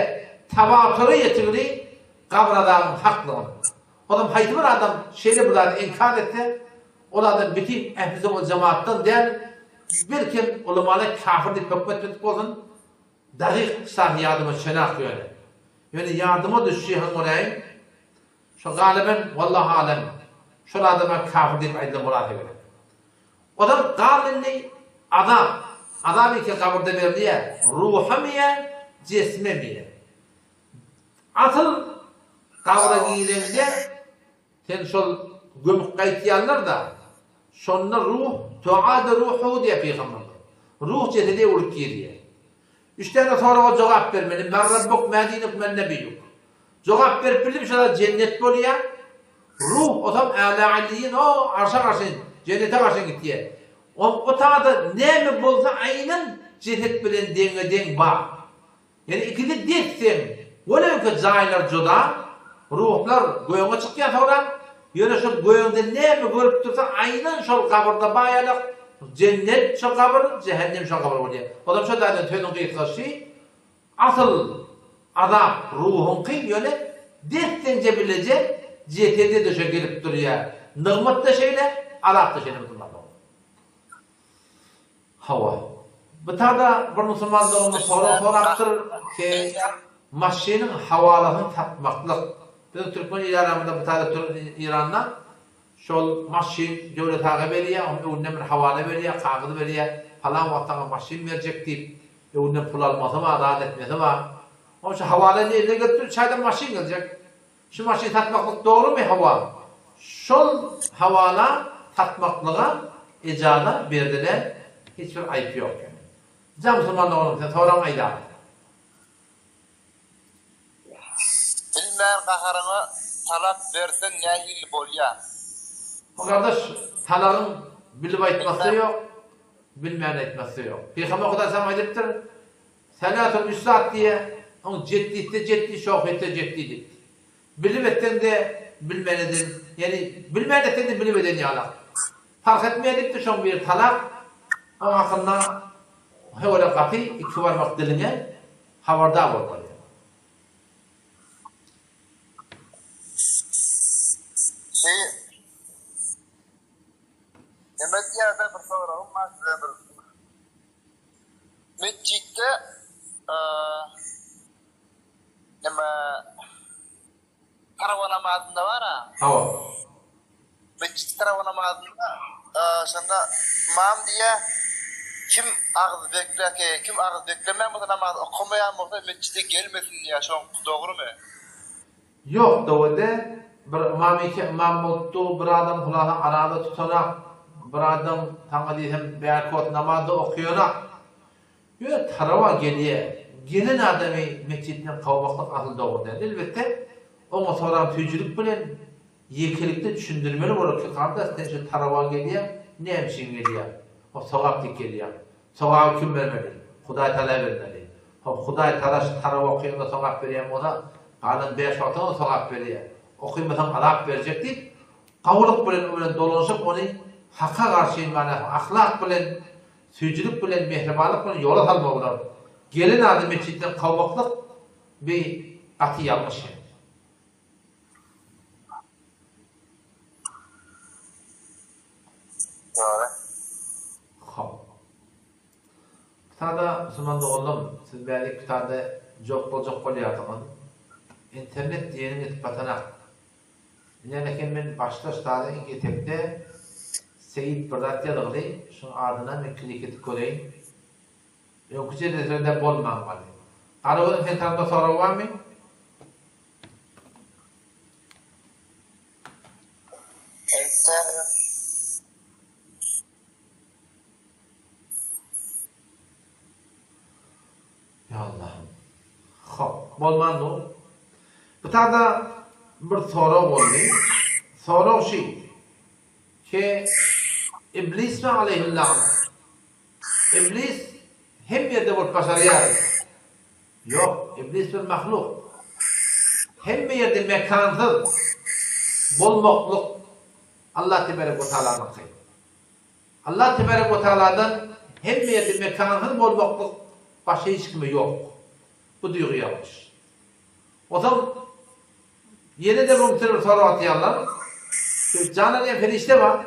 tawatura ýetigli gabyr azabynyň haklygyny. Onam haýsy bir adam şeýle bir zady inkar etse, ol adam bütin ähli wal jemaatdan däl, belkem ulamala kafir diýip höküm etmedik bolsun, dagyk şah ýadyma düşenak ýöne. Ýöne ýadyma düşşi hem göräýin, şo galyben wallahu alem, şol adama kafir diýip aýdylan bolasa gerek. Ozal gal indi azap, azap eke gabyrda berilýär, ruhamy ýa jesmemi ýa. Asyl gabra gireňde sen şol gömüp gaýtýanlar-da, şonda ruh tuada ruhuhu diýýär pygamberler. Ruh jesede öwrülip girýär. Üç däne soraga jogap bermeli, Men rabbuk, mä dinuk, men nebiýuk. Jogap berip bildim şolar jennet bolýar. Ruh osam älä alliýin o arşa garşyn, jennete garşyn gitýär. O o tagada näme bolsa aýnan jeset bilen deňe-deň bar. Ýöne ikisi des-deň, welewke jaýlar juda, ruhlar göge çykýar soňrak, ýöne şol gögde näme görüp dursa aýnan şol gabyrda baýalak, jennet şo gabyr, jähennem şo gabyr bolýar. Olam şo taýdan sözüň gysgasy, asyl azap ruhuňky, ýöne. Des-deňje bileje jesede-de şo gelip durýar. Nygmat-da şeýle, azap-da şeýle musulman dogan. Hawa. Bu tada bir musulman doganymyz sorag sorapdyr ki, maşynyň hawalasyny satmaklyk. Biziň türkmen il aramyzda bu tada Iranda şol maşyn Döwlet aga berýär, onuň öňünden bir hawala berýär, kagyz berýär, palan wagt saňa maşyn berjek diýip, öňünden pul almasy bar, zat etmesi bar. Onuň üçin hawala indi eline gelip dur, üç aýdan maşyn geljek. Şu maşyny satmaklyk dogrumy? Hawa. Şol hawala satmaklyga ejaza berdiler, hiç bir aýyp ýok ýöne. Jan musulman doganym sen soragyňy aýdaly. Bilmän gaharyňa talak berseň nähili bolýa? Bu gardaş talagyň bilip aýtmasy ýok, bilmän aýtmasy ýok. Pygamber Hudaý salam aýdypdyr, Salatun üç zat diýýär, oň jetdisi-de jetdi, şohesi-de jetdi diýipdir. Bilip etseň-de, bilmän eden, ýagny bilmän etseň-de bilip eden ýalak. Parh etmeýär diýipdir, şoň biri talak, oň hakynda höwre gaty iki barmak diliňe habardar bolmaly. Şeý, neme diýýär-de bir soragym bar size bir. Metjitde neme tarawa namazynda bar-a. Hawa. Metjitde tarawa namazynda şonda ymam diýýär, kim agyz bekläke, kim agyz beklemän bolsa namaz okamaýan bolsa metjide gelmesin diýýär, şoň dogrumy? Ýok döwede bir ymam eke ymam bolupdy bir adam hulasa araza tutanak bir adam saňa diýsem bärki wagt namazda okaýanak ýöne tarawa gelýä gelen adamy metjitden kowmaklyk asyl dogry däl elbetde oňa soram süýjülik bilen ýekelikde düşündirmeli bolar ki gardaş sen şu tarawa gelýäň näme üçin gelýäň hop sogap diýip gelýäň Sogaby kim bermeli? Hudaý Tagala bermeli. Hop, Hudaý Tagala şu tarawa okyanda sogap berýän bolsa, galan bäş wagtyňa-da sogap berýär. Okymasaň azap berjek diýip, gowulyk bilen o bilen dolanyşyp, ony haka garşy manasy ahlak bilen, süýjülik bilen, mähribanlyk bilen ýola salmaly bolar. Gelen adam metjitden kowmaklyk bi gaty ýalňyş hem. Dogry. Hop. Kitada musulman doganlarym siz bärik kitada jogap boljak bolýarsyňyz. Internet diýeniň ýetip batanak. Ine eken men başda ştada iň etekde Seýit bir zat ýazgyly şuň adyna men klik edip göreýin. Öňki jeleslerde bolmaň maly. Garagözüm sen tarapda sorag barmy? Ýa Allahym. Hop, bolman dur. Bu tada bir sorag boldy. Sorag şi, ki Iblis we aleýhillagna. Iblis hem ýerde bolup başarýar. Ýok, Iblis bir mahluk. Hemme ýerde mekansyz bolmaklyk Allah tebarek we taalanyňky. Allah tebarek we taaladan hemme ýerde mekansyz bolmaklyk başga hiç kime ýok. Bu duýgy ýalňyş. Onsoň ýene-de bir bir sorag atýarlar. Jan alýan perişde bar.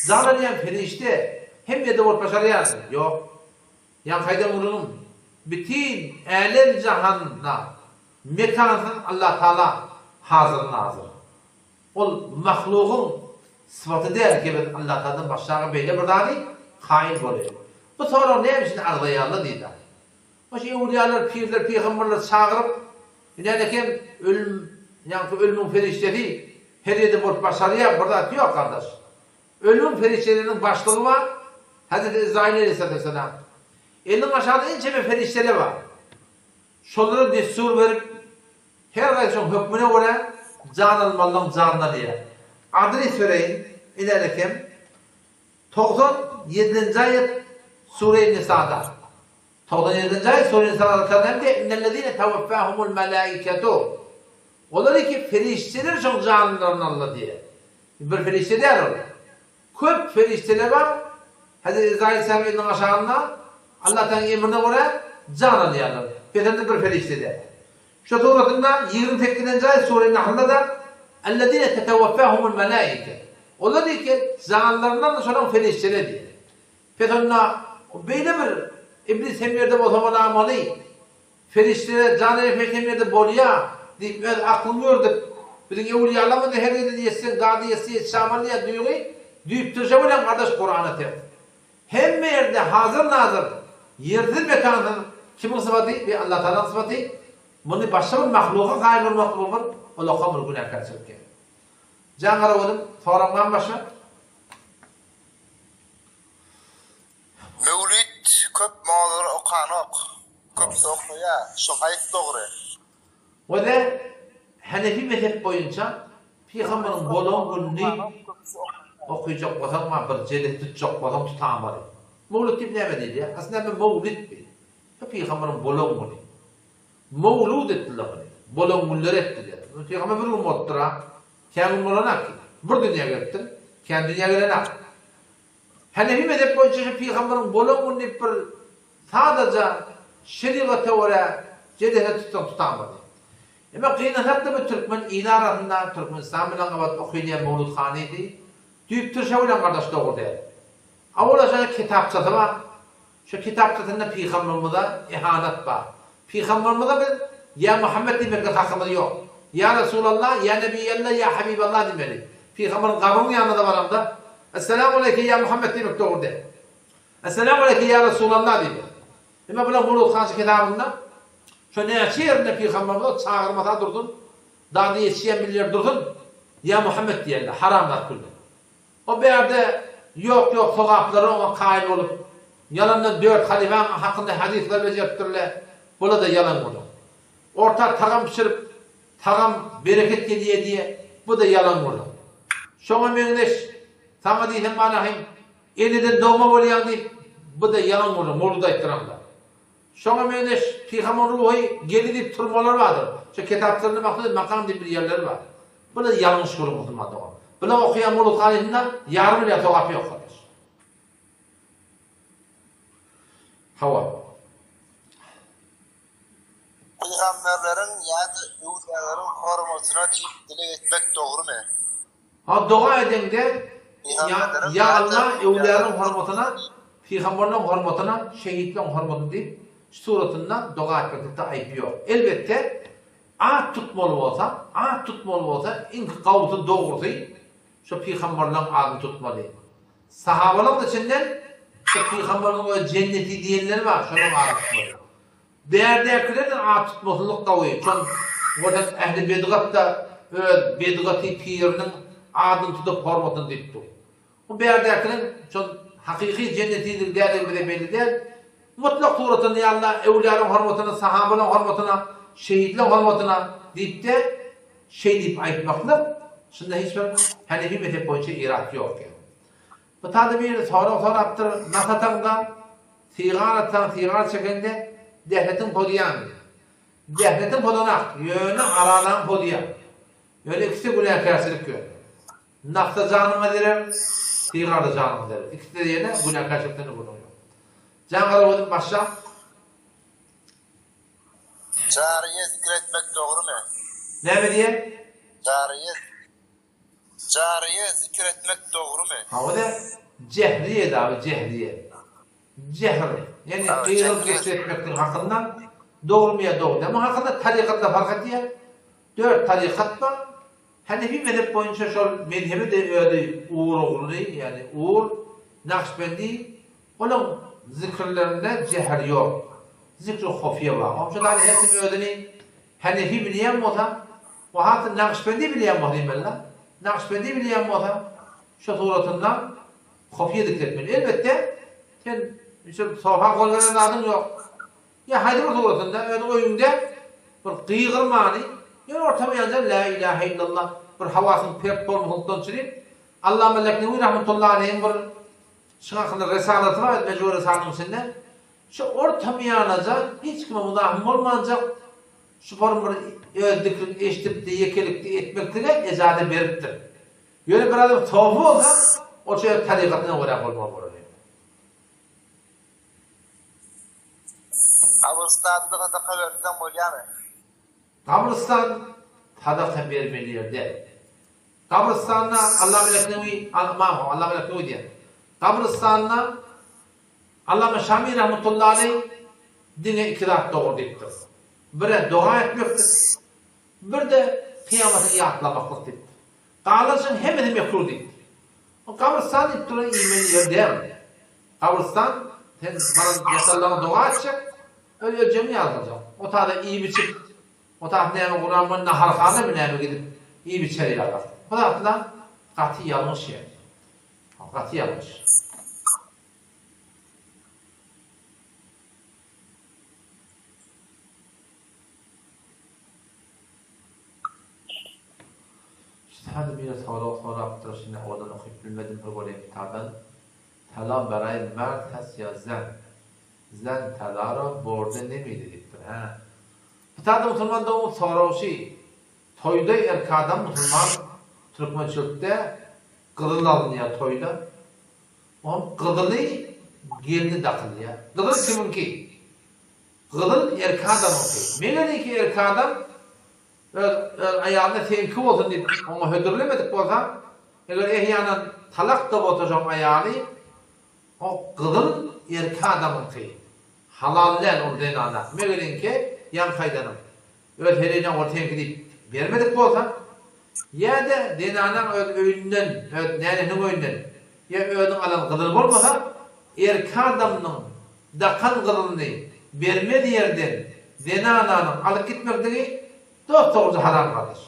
Jan alýan perişde hemme ýerde bolup başarýarmy? Ýok. Ýaňky aýdan gürrüňim, bütin älem-jahanda mekansyz Allatagala hazyr-nazyr. Ol mahlugyň sypaty däl ki biz Allatagaladan başgaga beýle bir zady kaýyl bolaýyk. Bu soragy näme üçin agzaýarlar diýdi. Hoş öwlüýalar, pirler, pygamberler çagyryp, Ine-nekem ölüm, ýaňky ölümiň perişdesi her ýerde bolup başarýar, bir zat ýok gardaş. Ölümiň perişdeleriniň başlygy bar, Hezreti Ezraýyl aleýhissalatu wesselam. Eliniň aşagynda ençeme perişdeler bar. Şolara dessur berip, her haýsynyň hökmüne görä jan almalynyň janyny alýar. Adyny söreýin, ilälekem, 97-nji aýat Sure-i Nisada. 97-nji aýat Sure-i Nisada aýdylýar ki, Innellezine tawaffahumul malaiketu. Olar ki perişdeler şoň janlaryny aldy diýýär. Bir perişde däl ol. Köp perişdeler bar. Hezreti Ezraýyl aleyhisselam eliniň aşagynda Allah Taganyň emrine görä jan alýarlar. Peseldi bir perişde däl. Şu suratynda 28-nji aýat Sure Nahlda-da Ellezine teteweffahumul melaike. Olar diýdi ki, janlaryndan şolaň perişdeler diýdi. Pes onda beýle bir iblis hem ýerde bolsa bolamaly. Perişdeler jan eden perişde hem ýerde bolýa diýip öz aklyňy ýördüp, biziň öwlüýalarymyz-da her ýerde ýetseň dady ýetse ýetişamaly diýýän duýgy düýpdürje bilen gardaş Kurana ters. Hemme ýerde hazyr-nazyr, ýersiz-mekansyz kimiň sypaty we Allatagalaň sypaty, muny başga bir mahluga kaýyl bolmaklygy bir ulakam bir günäkärçilik ýa. Jan garagözüm, soraň barmy başga? Möwlit köp mollalar okanok, köpüsi okaýa, şoň haýsy dogry? Wede Hanefi mezhep boýunça Pygamberiň bolan gününi okyjak bolsaň ma bir jelit tutjak bolsaň tutamaly. Mowlud diýip näme diýilýär? Aslynda näme mowlid bi? Bu pygamberiň bolan güni. Mowlud etdiler muny. Bolan günleri etdiler. Pygamber bir gün bolupdyr-a. Kän gün bolanak ki. Bir dünýä gelipdir. Kän dünýä gelenak. Hanefi mezhep boýunça şu pygamberiň bolan güni diýip bir sadaja şerigata görä jedele tutsaň tutamaly. Emma gynansak-da bu türkmen ili arasynda Türkmenistan bilen gabat okylýan Mowlud hanydy. Düýp türşe bilen gardaş dogry däl. Awala şonuň kitapçasy bar. Şo kitapçasynda pygamberimize ihanat bar. Pygamberimize biz Ýa Muhammet diýmeklik hakymyz ýok. Ýa Resulallah, ýa Nebiýallah, ýa Habiballah diýmeli. Pygamberiň gabrynyň ýanyna-da baraňda Esselamu aleýke ýa Muhammet diýmek dogry däl. Esselamu aleýke ýa Resulallah diýmeli. Emma bular Murut Hanşy kitabynda şo näçe ýerinde pygamberimize çagyrmasa dursun, dady ýetişýän bilýär dursun, Ýa Muhammet diýerler, haram zat külden. O bärde ýok-ýok sogaplara oňa kaýyl bolup, ýalandan dört halyfaň hakynda hadyslar bejeripdirler, bula-da ýalan gürrüň. Orta tagam bişirip, tagam bereket gelýä diýe, bu-da ýalan gürrüň. Şoňa meňzeş, saňa diýsem manahym, Eneden dogma bolýaň diýip, bu-da ýalan gürrüň, mowlud aýtdyraňda. Şoňa meňzeş pygamber ruhy geldi diýip turmalar bardyr. Şo kitaplarynda maksat makam diýip bir ýerleri bar. Bu-da ýalňyş gürrüň musulman dogan. Bular okaýan mowlud hanysynda ýarym milliard sogap ýok gardaş. Hawa. Pygamberleriň ýa-da öwlüýäleriň hormatyna diýip dileg etmek dogrumy? Ha doga edeňde Ýa Alla öwlüýäleriň hormatyna, pygamberleriň hormatyna, şehitleriň hormatyna diýip şu suratynda doga etmeklikde aýyp ýok. Elbetde at tutmaly bolsa, at tutmaly bolsa iň gowusy dogrusy şu pygamberleriň adyny tutmaly. Sahabalaryň içinden şu pygamberiň öz jenneti diýenleri bar, şolaryň adyny tutmaly. Bärdäkilerden at tutmasynlyk gowy. Şol görseň ähli bedgat-da öz bedgaty piriniň adyny tutup hormatyny diýip dur. Bu bärdäkiniň şol hakyky jennetidigi däldigi bize belli däl. Mutlak suratynda ýa Allah öwlüýalaryň hormatyna, sahabalaryň hormatyna, şehitleriň hormatyna diýip-de şeý diýip aýtmaklyk şunda hiç bir hanefi mezhep boýunça irat ýok ýa. Bu tada biri sorag sorapdyr, nas ataňda, sygar atsaň, sygar çekende dähletiň pozýarmy? Dähletiň pozanak, ýöne aralaň pozýar. Ýöne ikisi günäkärçilik ýöne. Nasda janyňa zerer, sygarda janyňa zerer. Ikisi-de ýene günäkärçilikden de gürrüň ýok. Jan Garagözüm başla. Jaryýe zikir etmek dogrumy? Näme diýen? Jaryýe Jaryýe zikir etmek dogrumy? Hawa-da, jehriýe dagy jehriýe. Jehr, ýagny gygyryp zikir etmekligiň hakynda dogrumy ýa dogry däl. Muň hakynda tarykatlar fark edýär. Dört tarykat bar. Hanefi mezhep boýunça şol mezhebi-de özi ugur-ugruny, ýagny ugur, Nakşbendi, olaň zikirlerinde jehr ýok. Zikri hofiýe bar. Onuň üçin her kim özüni Hanefi bilýän bolsa, we hatda Nakşbendi bilýän bolsa diýmeli-de, Nakşbendi bilýän bolsa, şo suratynda hofiýe zikr etmeli. Elbetde, sen şu sofa gol beren zadyň ýok. Ýa haýsy bir suratynda öz öýüňde bir gygyrmany, ýöne orta ýanja Lä ilähe illallah bir hawasyň pert bolmasyndan çürim, Allama Leknewi rahmetullahi aleýhiň bir şuň hakynda risalasy bar, Mejmu Risalanyň içinde. Şu orta miýanaja hiç kime muzahym bolmanjak şu form bir öz zikrini eşidip-de ýekelikde etmeklige ejaza beripdir. Ýöne bir adam sofy bolsa, ol şu öz tarykatyna görä bolmaly bolar. Gabyrystanda sadaka berseň bolýamy? Gabrystan sadaka bermeli ýer däl. Gabrystanda Allama Leknewi, Ymam Allama Leknewi diýýär. Gabrystanda Allama Şami rahmetullahi aleý diňe iki zat dogry diýipdir. Birä doga etmekdir, bir-de kyýamatyny ýatlamaklyk diýipdir. Galan şyň hemmesi mekruh diýipdir. O gabrystan diýip duran iýmeli ýer däl. Gabrystan sen baran ýatanlaryňa doga etjek, öz öljegiňi ýatlajak. O tada iýip-içip, o tada näme guran bu naharhanamy näme gidip iýip-içer ýalak. Bu zatlar gaty ýalňyş ýer. Gaty ýalňyş. Ştada biri sorag sorapdyr şindi owadan okyp bilmedim bir goly kitadan Tala baraý merd has ýa zen Zen talara borde nemidi diýipdir hä Bu musulman dogan sorag şi toýda erkek adam musulman türkmençilikde gyzyl alynýar toýda Oň gyzyly gelne dakylýar. Gyzyl kimiňki? Gyzyl erkek adamyňky. Megeriki erkek adam öz öz aýalyna seňki bolsun diýip oňa hödürlemedik bolsa, eger ehýanan talak-da bolsa şoň aýaly, o gyzyl erkek adamyňky. Halal däl ol zenana. Megeriňki ýaňky aýdanym. Öz heleýine ol seňki diýip bermedik bolsa, ýa-da zenanaň öz öýünden, öz nänesiniň öýünden, ýa özüniň alan gyzyly bolmasa, erkek adamynyň dakan gyzylyny bermez ýerden zenananyň alyp gitmekligi dos-dogruja haram gardaş.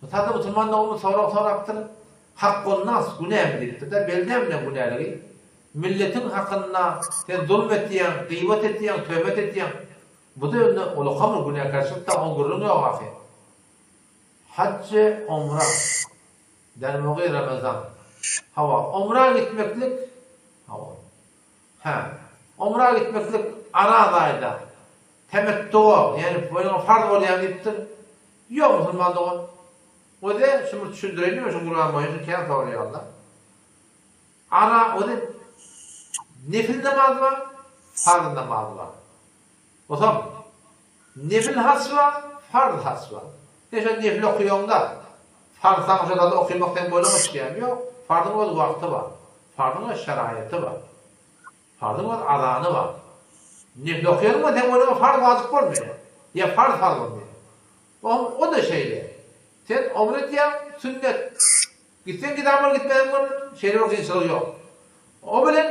Mysal musulman doganymyz sorag sorapdyr, Hakgonnas günämi diýipdir-de, belli näme bilen günäligi? Milletiň hakynda sen zulum etýäň, gybat etýäň, töhmet etýäň. Bu-da indi ulakam bir günäkärçilik-dä, oň gürrüňi ýok ahy. Hajj-y omra, dermugy Ramazan. Hawa, omra gitmeklik, hawa. Hä, omra gitmeklik Araz aýda, temettuga, ýagny boýnuňa farz bolýar diýipdir. Ýok musulman dogan. Oze şu bir düşündireýin şu Kuran boýunça kän soraýarlar. Ara oze nefil namaz bar, farz namaz bar. Osam nefil haç bar, farz haç bar. Sen şo nefil okaýaňda, farz saňa şo zady okamak seň boýnuňa düşýärmi? Ýok. Farzyň öz wagty bar. Farzyň öz şeraýaty bar. Farzyň öz azany bar. Nefil okaýanyň bilen seň boýnuňa farz wajyp bolmaýar. Ýa farz farz bolmaýar. O-da şeýle. Sen omra etýäň, sünnet. Gitseň git amal gitmeseň bol, şeýle bir kynçylygy ýok. O bilen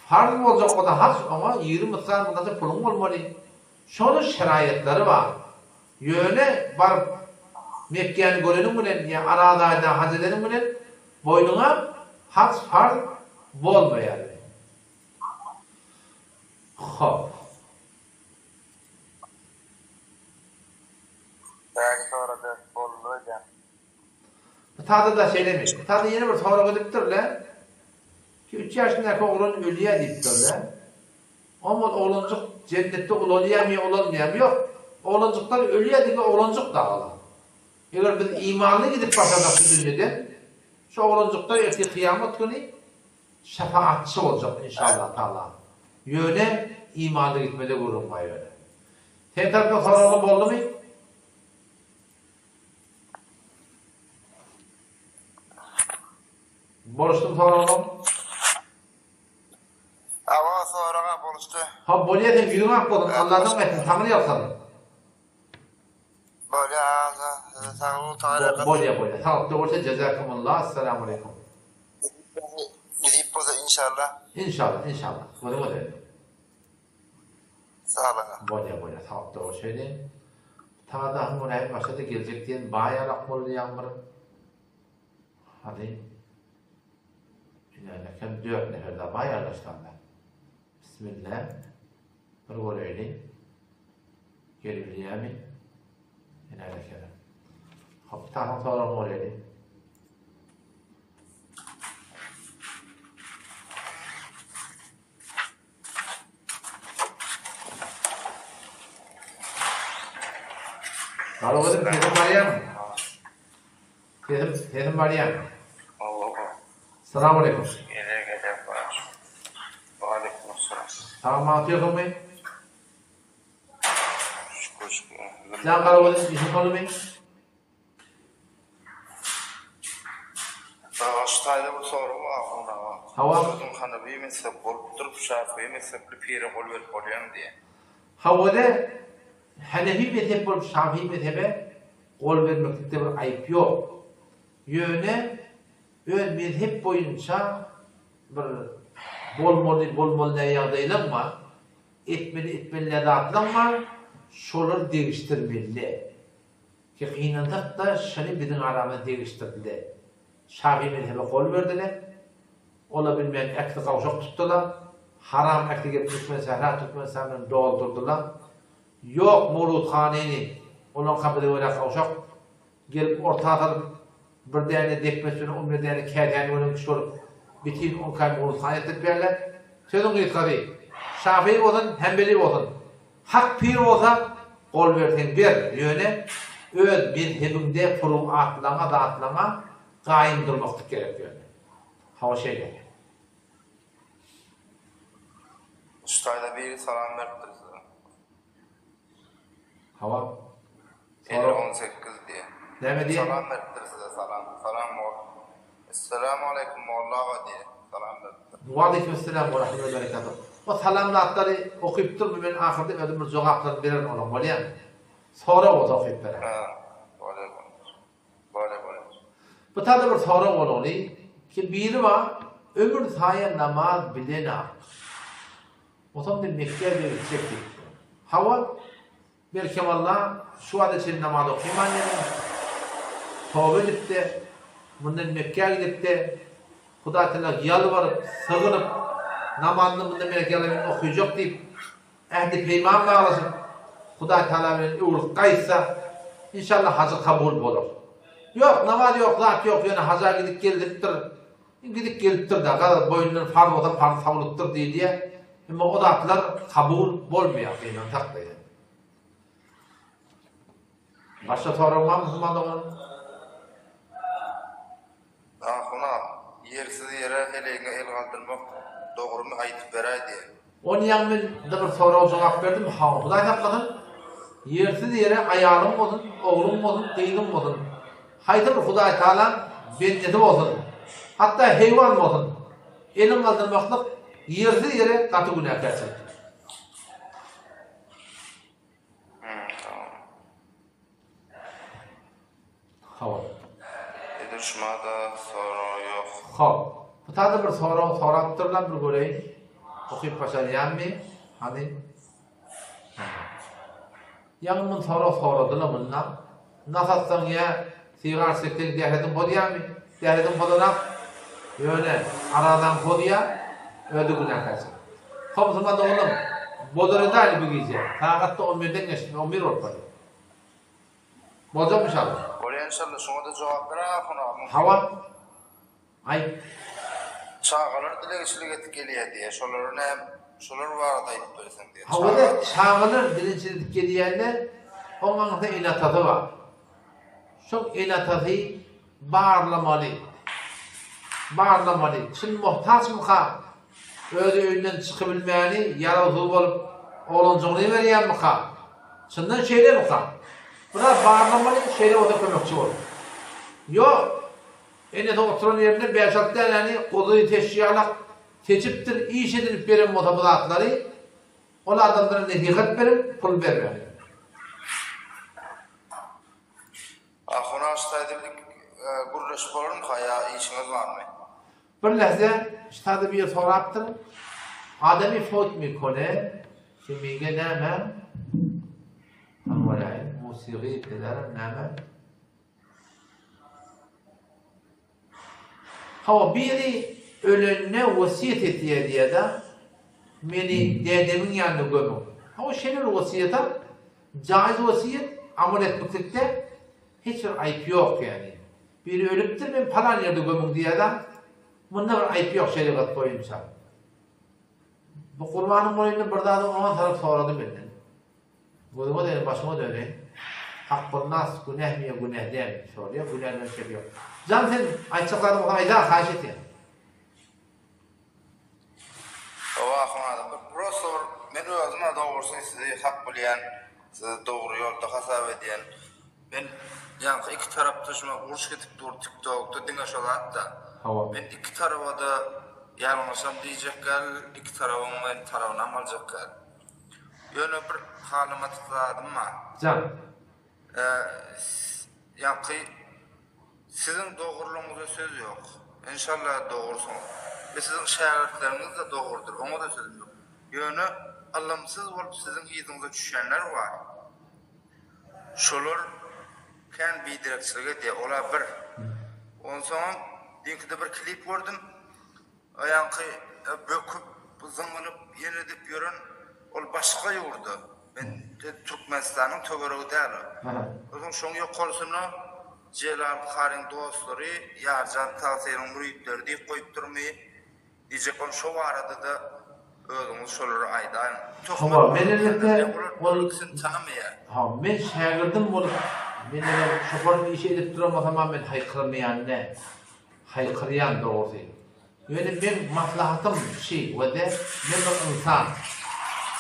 farz boljak bolsa haj oňa 20 mysgal mundança puluň bolmaly. Şonuň şeraýatlary bar. Ýöne baryp Mekgäni göreniň bilen ýa Araz aýda haj edeniň bilen boýnuňa haj farz bolmaýar. Hop. Bäri sorady, boldy öýdýän. Bu tada-da şeýlemi? Bu tada ýene bir sorag edipdir-le. Ki üç ýaşyndaky oglan ölýär diýipdir-le. Oňa ol oglanjyk jennetde ulalýarmy ýa ulalmaýarmy? Ýok. Oglanjyklar ölýär diňe oglanjyk dagala. Eger biz imanly gidip başarsak şu dünýeden, şu oglanjyklar ertir kyýamat güni şefaatçy boljak inşallah taala. Ýöne imanly gitmede gürrüň bar ýöne. Sen tarapdan soraglar boldumy? Boluşdymy soraglaň? Hawa soraga boluşdy. Ha bolýa sen ýüzüň ak bolsun Alladan gaýtsyn taňry ýalkasyn. Bolýa aga size sag bol taňry Bolýa bolýa saglykda bolsa jezakumullah essalamualeýkum. Nesip bolsa inşallah. Inşallah inşallah gözüňe degsin. Saglygyňa. Bolýa bolýa saglykda bolşaýlyň. Tagada hym göräýin başlady geljek diýen baýarak boldy ýagmyr. Hany. Ine dört nefer daha bar ýerleşdanda. Bismillah. Bir göreýli. Gelebilýärmi? Ine eken. Hop, tahyň soragyny göreýli. Garagözüm sesim barýarmy? Sesim, sesim barýarmy? Salam aleýkum. Gelýär, gelýär bar. Sag-aman otyrsyňmy? Şükür şükür. Jan Garagözüm işiň boldumy? Aga şu taýda bir sorag bar Ahun aga. Hawa. Özüň Hanabi mezhep bolup durup Şafygy mezhepli pire gol berip bolýamy diýen. Hawada Hanefi mezhep bolup Şafygy mezhebe gol bermeklikde bir aýyp ýok. Ýöne öz mezhep boýunça bir bolmaly bolmaly däl ýagdaýlaň bar, etmeli etmeli däl zatlaň bar, şolary degişdirmeli. Ki gynansak-da şuny biziň aramyzda degişdirdiler. Şafy mezhebe gol berdiler. Ola bilmän ähti gawşak tutdular. Haram ähti gelip Türkmensähra Türkmenistan bilen doldurdylar. Ýok Mowludhanyny olaňka bize görä gawşak gelip orta salyp bir däne depmesi bilen on bir däne käsäni gören kişi bolup bitin oňka Mowludhany etdirip berler. Sözüň gysgasy, Şafy bolsun, Hembeli bolsun, Hak pir bolsa gol berseň ber, ýöne öz mezhebiňde furuatlaňa zatlaňa gaýym durmaklyk gerek ýöne. Hawa şeýle. Şu taýda biri salam beripdir size. Hawa. 50 18 diýe. Näme diýe? Salam beripdir size salam. Salam mol. Esselamu aleýkum molla aga diýe. Salam beripdir. Waleýkim esselam we rahmetullahi we berekatuh. O salam zatlary okyp durmy men ahyrda özüm bir jogaplaryny bererin olaň bolýamy? Sorag bolsa okyp bererin. Ha, bolýar bolýar. Bolýar bolýar. Bu taýda bir sorag bolany ki biri bar ömür saýa namaz bilenak. Otam men Mekgä de gitjek diýipdir. Hawa Belkem Allah şu wagta çenli namaz okyman ýören, toba edip-de, mundan Mekgä gidip-de, Hudaýtagala ýalbaryp, sygynyp, namazyny mundan beýläk ýala men okyjak diýip, ähdi-peýman baglaşyp, Hudaýtagala bilen öwrülip gaýtsa, inşallah hajy kabul bolar. Ýok, namaz ýok, zat ýok, ýöne haja gidip gelipdir, Gidip gelipdir-de, garaz, boýnundan farz bolsa farz sawlupdyr diýilýär. Emma o zatlar kabul bolmaýar, gynansak-da ýa. Başga sorag barmy musulman dogan? Ahun aga, ýersiz ýere heleýiňe el galdyrmak dogrymy aýdyp beräý diýen. Ony ýaňy men de bir soraga jogap berdim, hawa, Hudaý saklasyn, ýersiz ýere aýalyň bolsun, ogluň bolsun, gyzyň bolsun, haýsy bir Hudaý Tagalaň bendesi bolsun, hatda heýwan bolsun, eliň galdyrmaklyk ýersiz ýere gaty günäkärçilikdir. Hawa. Edil şumada sorag ýok. Hop. Bu taýda bir sorag sorapdyrlar bir göreýin. Okyp başarýanmy? Hany. Ýaňy mun sorag soradylar munda. Nas atsaň ýa sigar çekseň dähediň pozýarmy? Dähediň pozanak. Ýöne arazaň pozýar, özi günäkärçilik. Hop musulman doganlarym, bolar edäýli bu gije. Sagat-da on birden geçdi, on bir bolup barýar. Boljak inşallah. Bolýa inşallah şuňada jogap ber ahun aga mümkin. Hawa. Aýt. Çagalar dilegçilik edip gelýä diýä şolary näme şolar barada aýdyp berseň diýä. Hawada çagalar dilegçilik edip gelýände oň aňyrsynda ene-atasy bar. Şoň ene-atasy Barlamaly. Barlamaly. Çyn muhtaçmyka? Özi öýünden çykybilmäni ýarawsyz bolup oglanjygyny iberýänmika? Çyndan şeýlemika? Biraz barlamaly, şeýle bolsa kömekçi bol. Ýok. Enesi oturan ýerinde bäş-alty dänäni guzy seçşi ýalak seçipdir, iş edinip beren bolsa bu zatlary, ol adamlara nesihat beriň, pul bermäň. Ahun aştaýda bir gürleşip bolarmyka ýa işiňiz barmy? Bir lähze ştada biri sorapdyr, Adamy fot mikone, ki mige näme? Hany boýaýyn, musigy pederim näme? Hawa, biri ölende wesýet etýär diýýär-de, Meni dädemiň ýanynda gömüň. Hawa, şeýle bir wesýete, jaýyz wesýet, amal etmeklikde hiç bir aýyp ýok ýagny. Biri ölüpdir, meni palan ýerde gömüň diýýär-de, munda bir aýyp ýok şerigat boýunça. Bu Gurbanyň boýunda bir zady oňa salyp sorady menden. Gözüňe degeni başyňa döneýin. Hakbulnas günähmi ýa günäh dälmi diýip sorýar. Günäden şek ýok. Jan sen aýtjak zadyň bolsa aýda haýyş etýän. Hawa ahun adam bir prosta bir. dogrusy sizi hak bilýän, sizi dogry ýolda hasap edýän. Men ýaňky iki tarapda şuma uruş gidip dur tiktokda diňe şo zatda. Hawa. Men iki tarabada ýalňyşam diýjek däl, iki tarabyň men tarabynam aljak däl. Ýöne bir halamadyk zadym bar. Jan. Ýaňky siziň dogrulygyňyza söz ýok. Enşalla dogrusyňyz. We siziň şägirtleriňiz-de dogrudyr, oňa-da sözüm ýok. Ýöne ylymsyz bolup siziň yzyňyza düşýänler bar. Şolar kän biderekçilik edýär. Ol-a bir. Onsoňam düýnkide bir klip gördüm. Ýaňky böküp, zyňylyp, ýene edip ýören ol başga ýurda. Men Türkmenistanyň töweregi däl o. Onsoň şoň ýokarsyna Jelal Buharyň dostlary, Ýarjan Tagsyryň müritleri diýip goýupdyrmy? Diýjek boldum. Şo barada-da özüňiz şolary aýdaýyň. Töhmet Hawa, men elbetde ol ikisini tanamaýar. Hawa, men şägirdim bolup, men eger şoparyň işi edip duran bolsam-a men haýkyrmaýan däl. Haýkyrýan dogrusy. Ýöne meň maslahatym şi we-de men bir ynsan.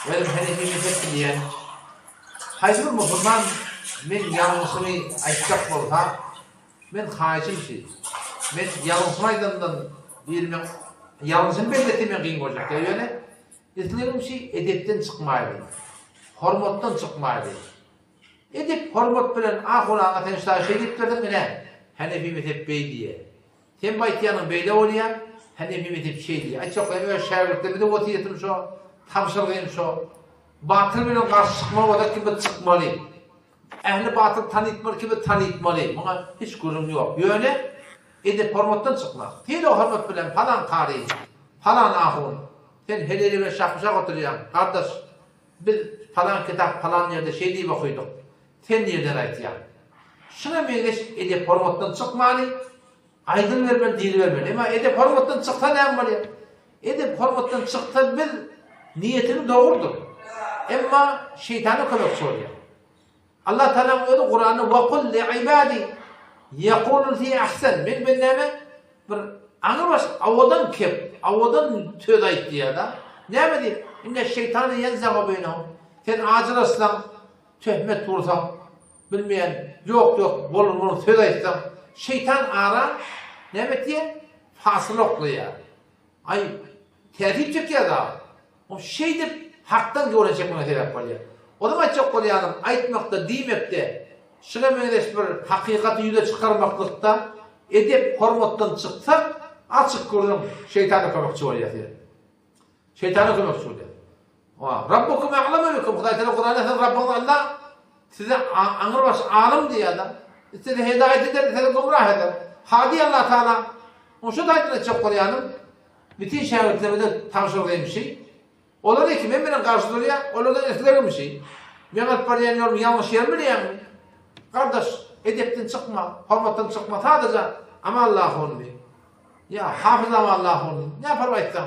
Özüm henefi mezhep bilýän. Haýsy bir musulman meň ýalňyşymy aýtjak bolsa, men haýyşym şi. Men ýalňyşymy aýdandan biri meň ýalňyşymy bellese men gyn görjek däl ýöne islegim şi edepden çykmaýly. Hormatdan çykmaýly. Edep hormat bilen ahun aga sen ştaý şeý diýip dursuň ine Hanefi mezhep beý diýýä. Sen bu aýtýanyň beýle bolýa, Hanefi mezhep şeý diýýä. Aýtjak bolýan öz şägirtlerime-de wesýetim şo, tabşyrgym şo. Batyl bilen garşy çykmaly bolsa kim biz çykmaly. Ähli batyl tanytmaly kim biz tanytmaly. Muňa hiç gürrüň ýok. Ýöne edep hormatdan çykmak. Sylag hormat bilen palan kary, palan ahun, sen heleýli bilen şahmy-şah oturýaň, gardaş. Biz palan kitap palan ýerde şeý diýip okydyk. Sen nirden aýtýaň? Şuňa meňzeş edep-hormatdan çykmaly, aýdylybermeli, diýilibermeli. Emma edep-hormatdan çyksa näme bolýar? Edep-hormatdan çyksa biz niýetimiz dogrudyr. Emma şeýtana kömekçi bolýar. Allah Tagalaň özi Kuranda we kul li ibadi ýekulul fi ahsen meň bendäme bir aňrybaş owadan kep, owadan söz aýt diýýär-de. Näme diýip? Inne şeýtane ýenzegu beýnehum. Sen ajyraşsaň, töhmet ursaň, bilmeýän ýok ýok bolur bolur söz aýtsaň, şeýtan ara näme etýär? Fasyl oklaýar. Aý, täsir çekýär dagy. Ol şeýdip hakdan göwre çekmegine sebäp bolýar. Onuň aýtjak bolýanym, aýtmakda, diýmekde, şuňa meňzeş bir hakykaty ýüze çykarmaklykda edep, hormatdan çyksak, açyk gürrüň, şeýtana kömekçi bolýar diýýär. Şeýtana kömekçi bolýar. Rabbukum a'lamu bikum, Hudaý Tagala Kuranda siziň Rabbyňyz Allah size aňrybaş alym diýýär-de. Islese hedaýat eder, islese gümrah eder. Hadi Allah Tagala. Onuň şu taýdan aýtjak bolýanym, Bütin şägirtlerime-de tabşyrgym şi. Olar eki men bilen garşy durýar, olardan islegim şi. Meň alyp barýan ýolum ýalňyş ýer bilýäňmi? Gardaş, edepden çykma, hormatdan çykma, sadaja Amanullah hundy. Ýa Hafyz Amanullah hundy. Näparyp aýtsaň?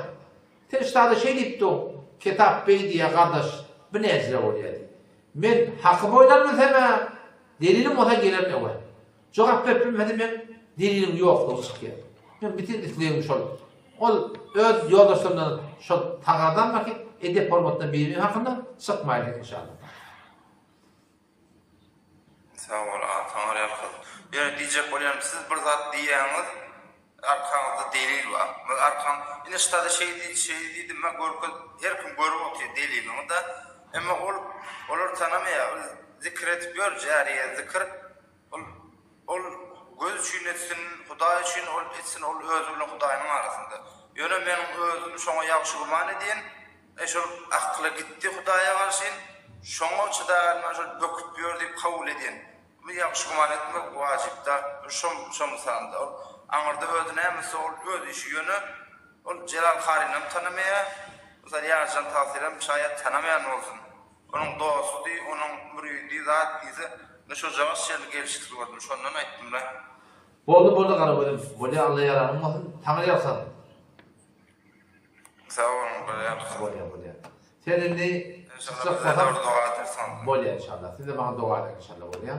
Sen ştada şeý diýip dur, kitap beý diýýär, gardaş, bu näjire bolýar diý. Men haky boýun almasam-a, delilim bolsa gelerin öňe. Jogap berip bilmese meň delilim ýoklugy çykýar. Meň bütin islegim şol. Ol öz ýoldaşlaryndan şol tagadan bakyp edep hormatdan biri hakynda çykmaýyn inşallah. Sag bol aga taňry ýalkasyn. Ýöne diýjek bolýanym siz bir zat diýýäňiz arkaňyzda delil bar. Biz arkam ine ştada şeý diýdi şeý diýdi men görkez her kim görüp otyr deliliňi da emma ol olar tanamaýar ol zikir edip ýör järiýe zikir Ol, ol göz üçin etsin, Hudaý üçin ol etsin, ol özi bilen Hudaýynyň arasynda. Ýöne meniň özüm şoňa ýagşy güman edýän, e, şol akly gitdi Hudaýa garşyn, şoňa çydabilmän şol böküp ýör diýip kabul edýän. Bu ýagşy güman etmek wajyp-da, şo, şo mysalda. Ol aňyrda özi näme etse ol öz işi, ýöne ol Jelal Karynam tanamaýar, mysal Ýarjan Tagsyrem şaýat tanamaýan bolsun. Onuň dosty, onuň müridi zat diýse, men şojagaz şeýle gelşiksiz gördüm, şondan aýtdym-la. Boldy boldy Garagözüm, bolýa Alla ýaranyň bolsun, Taňry ýalkasyn. Sag boluň, bolýa. Bolýa bolýa. Sen indi çykjak bolsaň doga edersiň. Bolýa inşallah. Siz-de maňa doga ediň inşallah bolýa.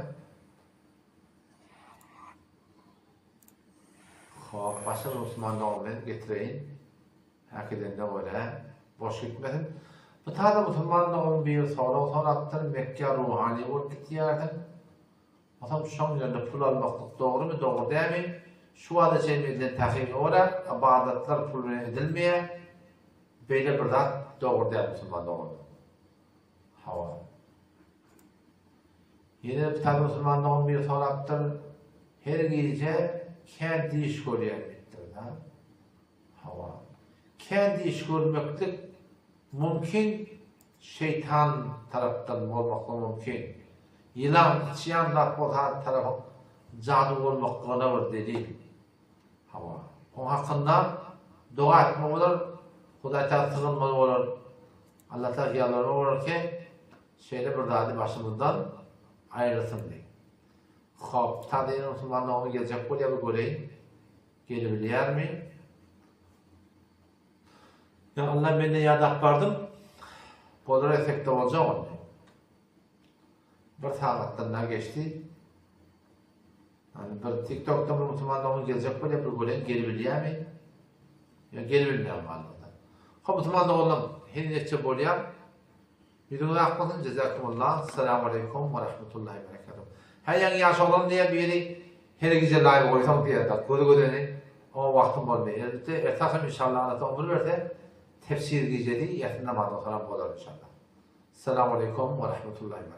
Hop, başga bir musulman dogan men getireýin. Äkidende görä, boş gitmesin. Bu taýda musulman dogan biri sorag sorapdyr, Mekgä ruhany bolup gitýärsiň. Onsoň şoň ýerine pul almaklyk dogrymy, dogry dälmi? Şu wagta çenli edilen takyga görä, ybadatlar pul bilen edilmeýär. Beýle bir zat dogry däl musulman doganlar. Hawa. Ýene bir taýda musulman dogan biri sorapdyr, Her gije kän diş görýän diýipdir-de. Hawa. Kän diş görmeklik mümkin şeýtan tarapdan bolmaklygy mümkin. Ýylan, içýan zat bolsa tarapyň jady bolmaklygyna bir delil. Hawa. Oň hakynda doga etme bolar, Hudaý Tagala sygynmaly bolar. Allah Tagala ýalbarma bolar ki, şeýle bir zady başymyzdan aýyrsyn diýip. Hop, Tadeýin musulman dogany geljek bolýar bir göreýin. Gelibilýärmi? Ýa Allah mende ýadap bardym. Bolar effekte boljak onda. Bir sagatdan da geçdi. Yani bir TikTok'da bir musulman dogan geljek bolýar, bir göreýin gelibilýärmi? Ýa gelibilmeýärmi galanda. Hop musulman doganlar, heniz bolýar. Ýüzüňiz ak bolsun Jezakumullah Esselamu aleýkum we rahmetullahi we berekatuh. Hä ýaňy ýaş oglan diýýär biri her gije live goýsaň diýýär da gözi gözeni oňa wagtym bolmaýar. Elbetde erte agşam inşallah Allah ömür berse tefsir gijesi ýatyn namazyndan soňra bolar inşallah. Esselamu aleýkum we rahmetullahi we.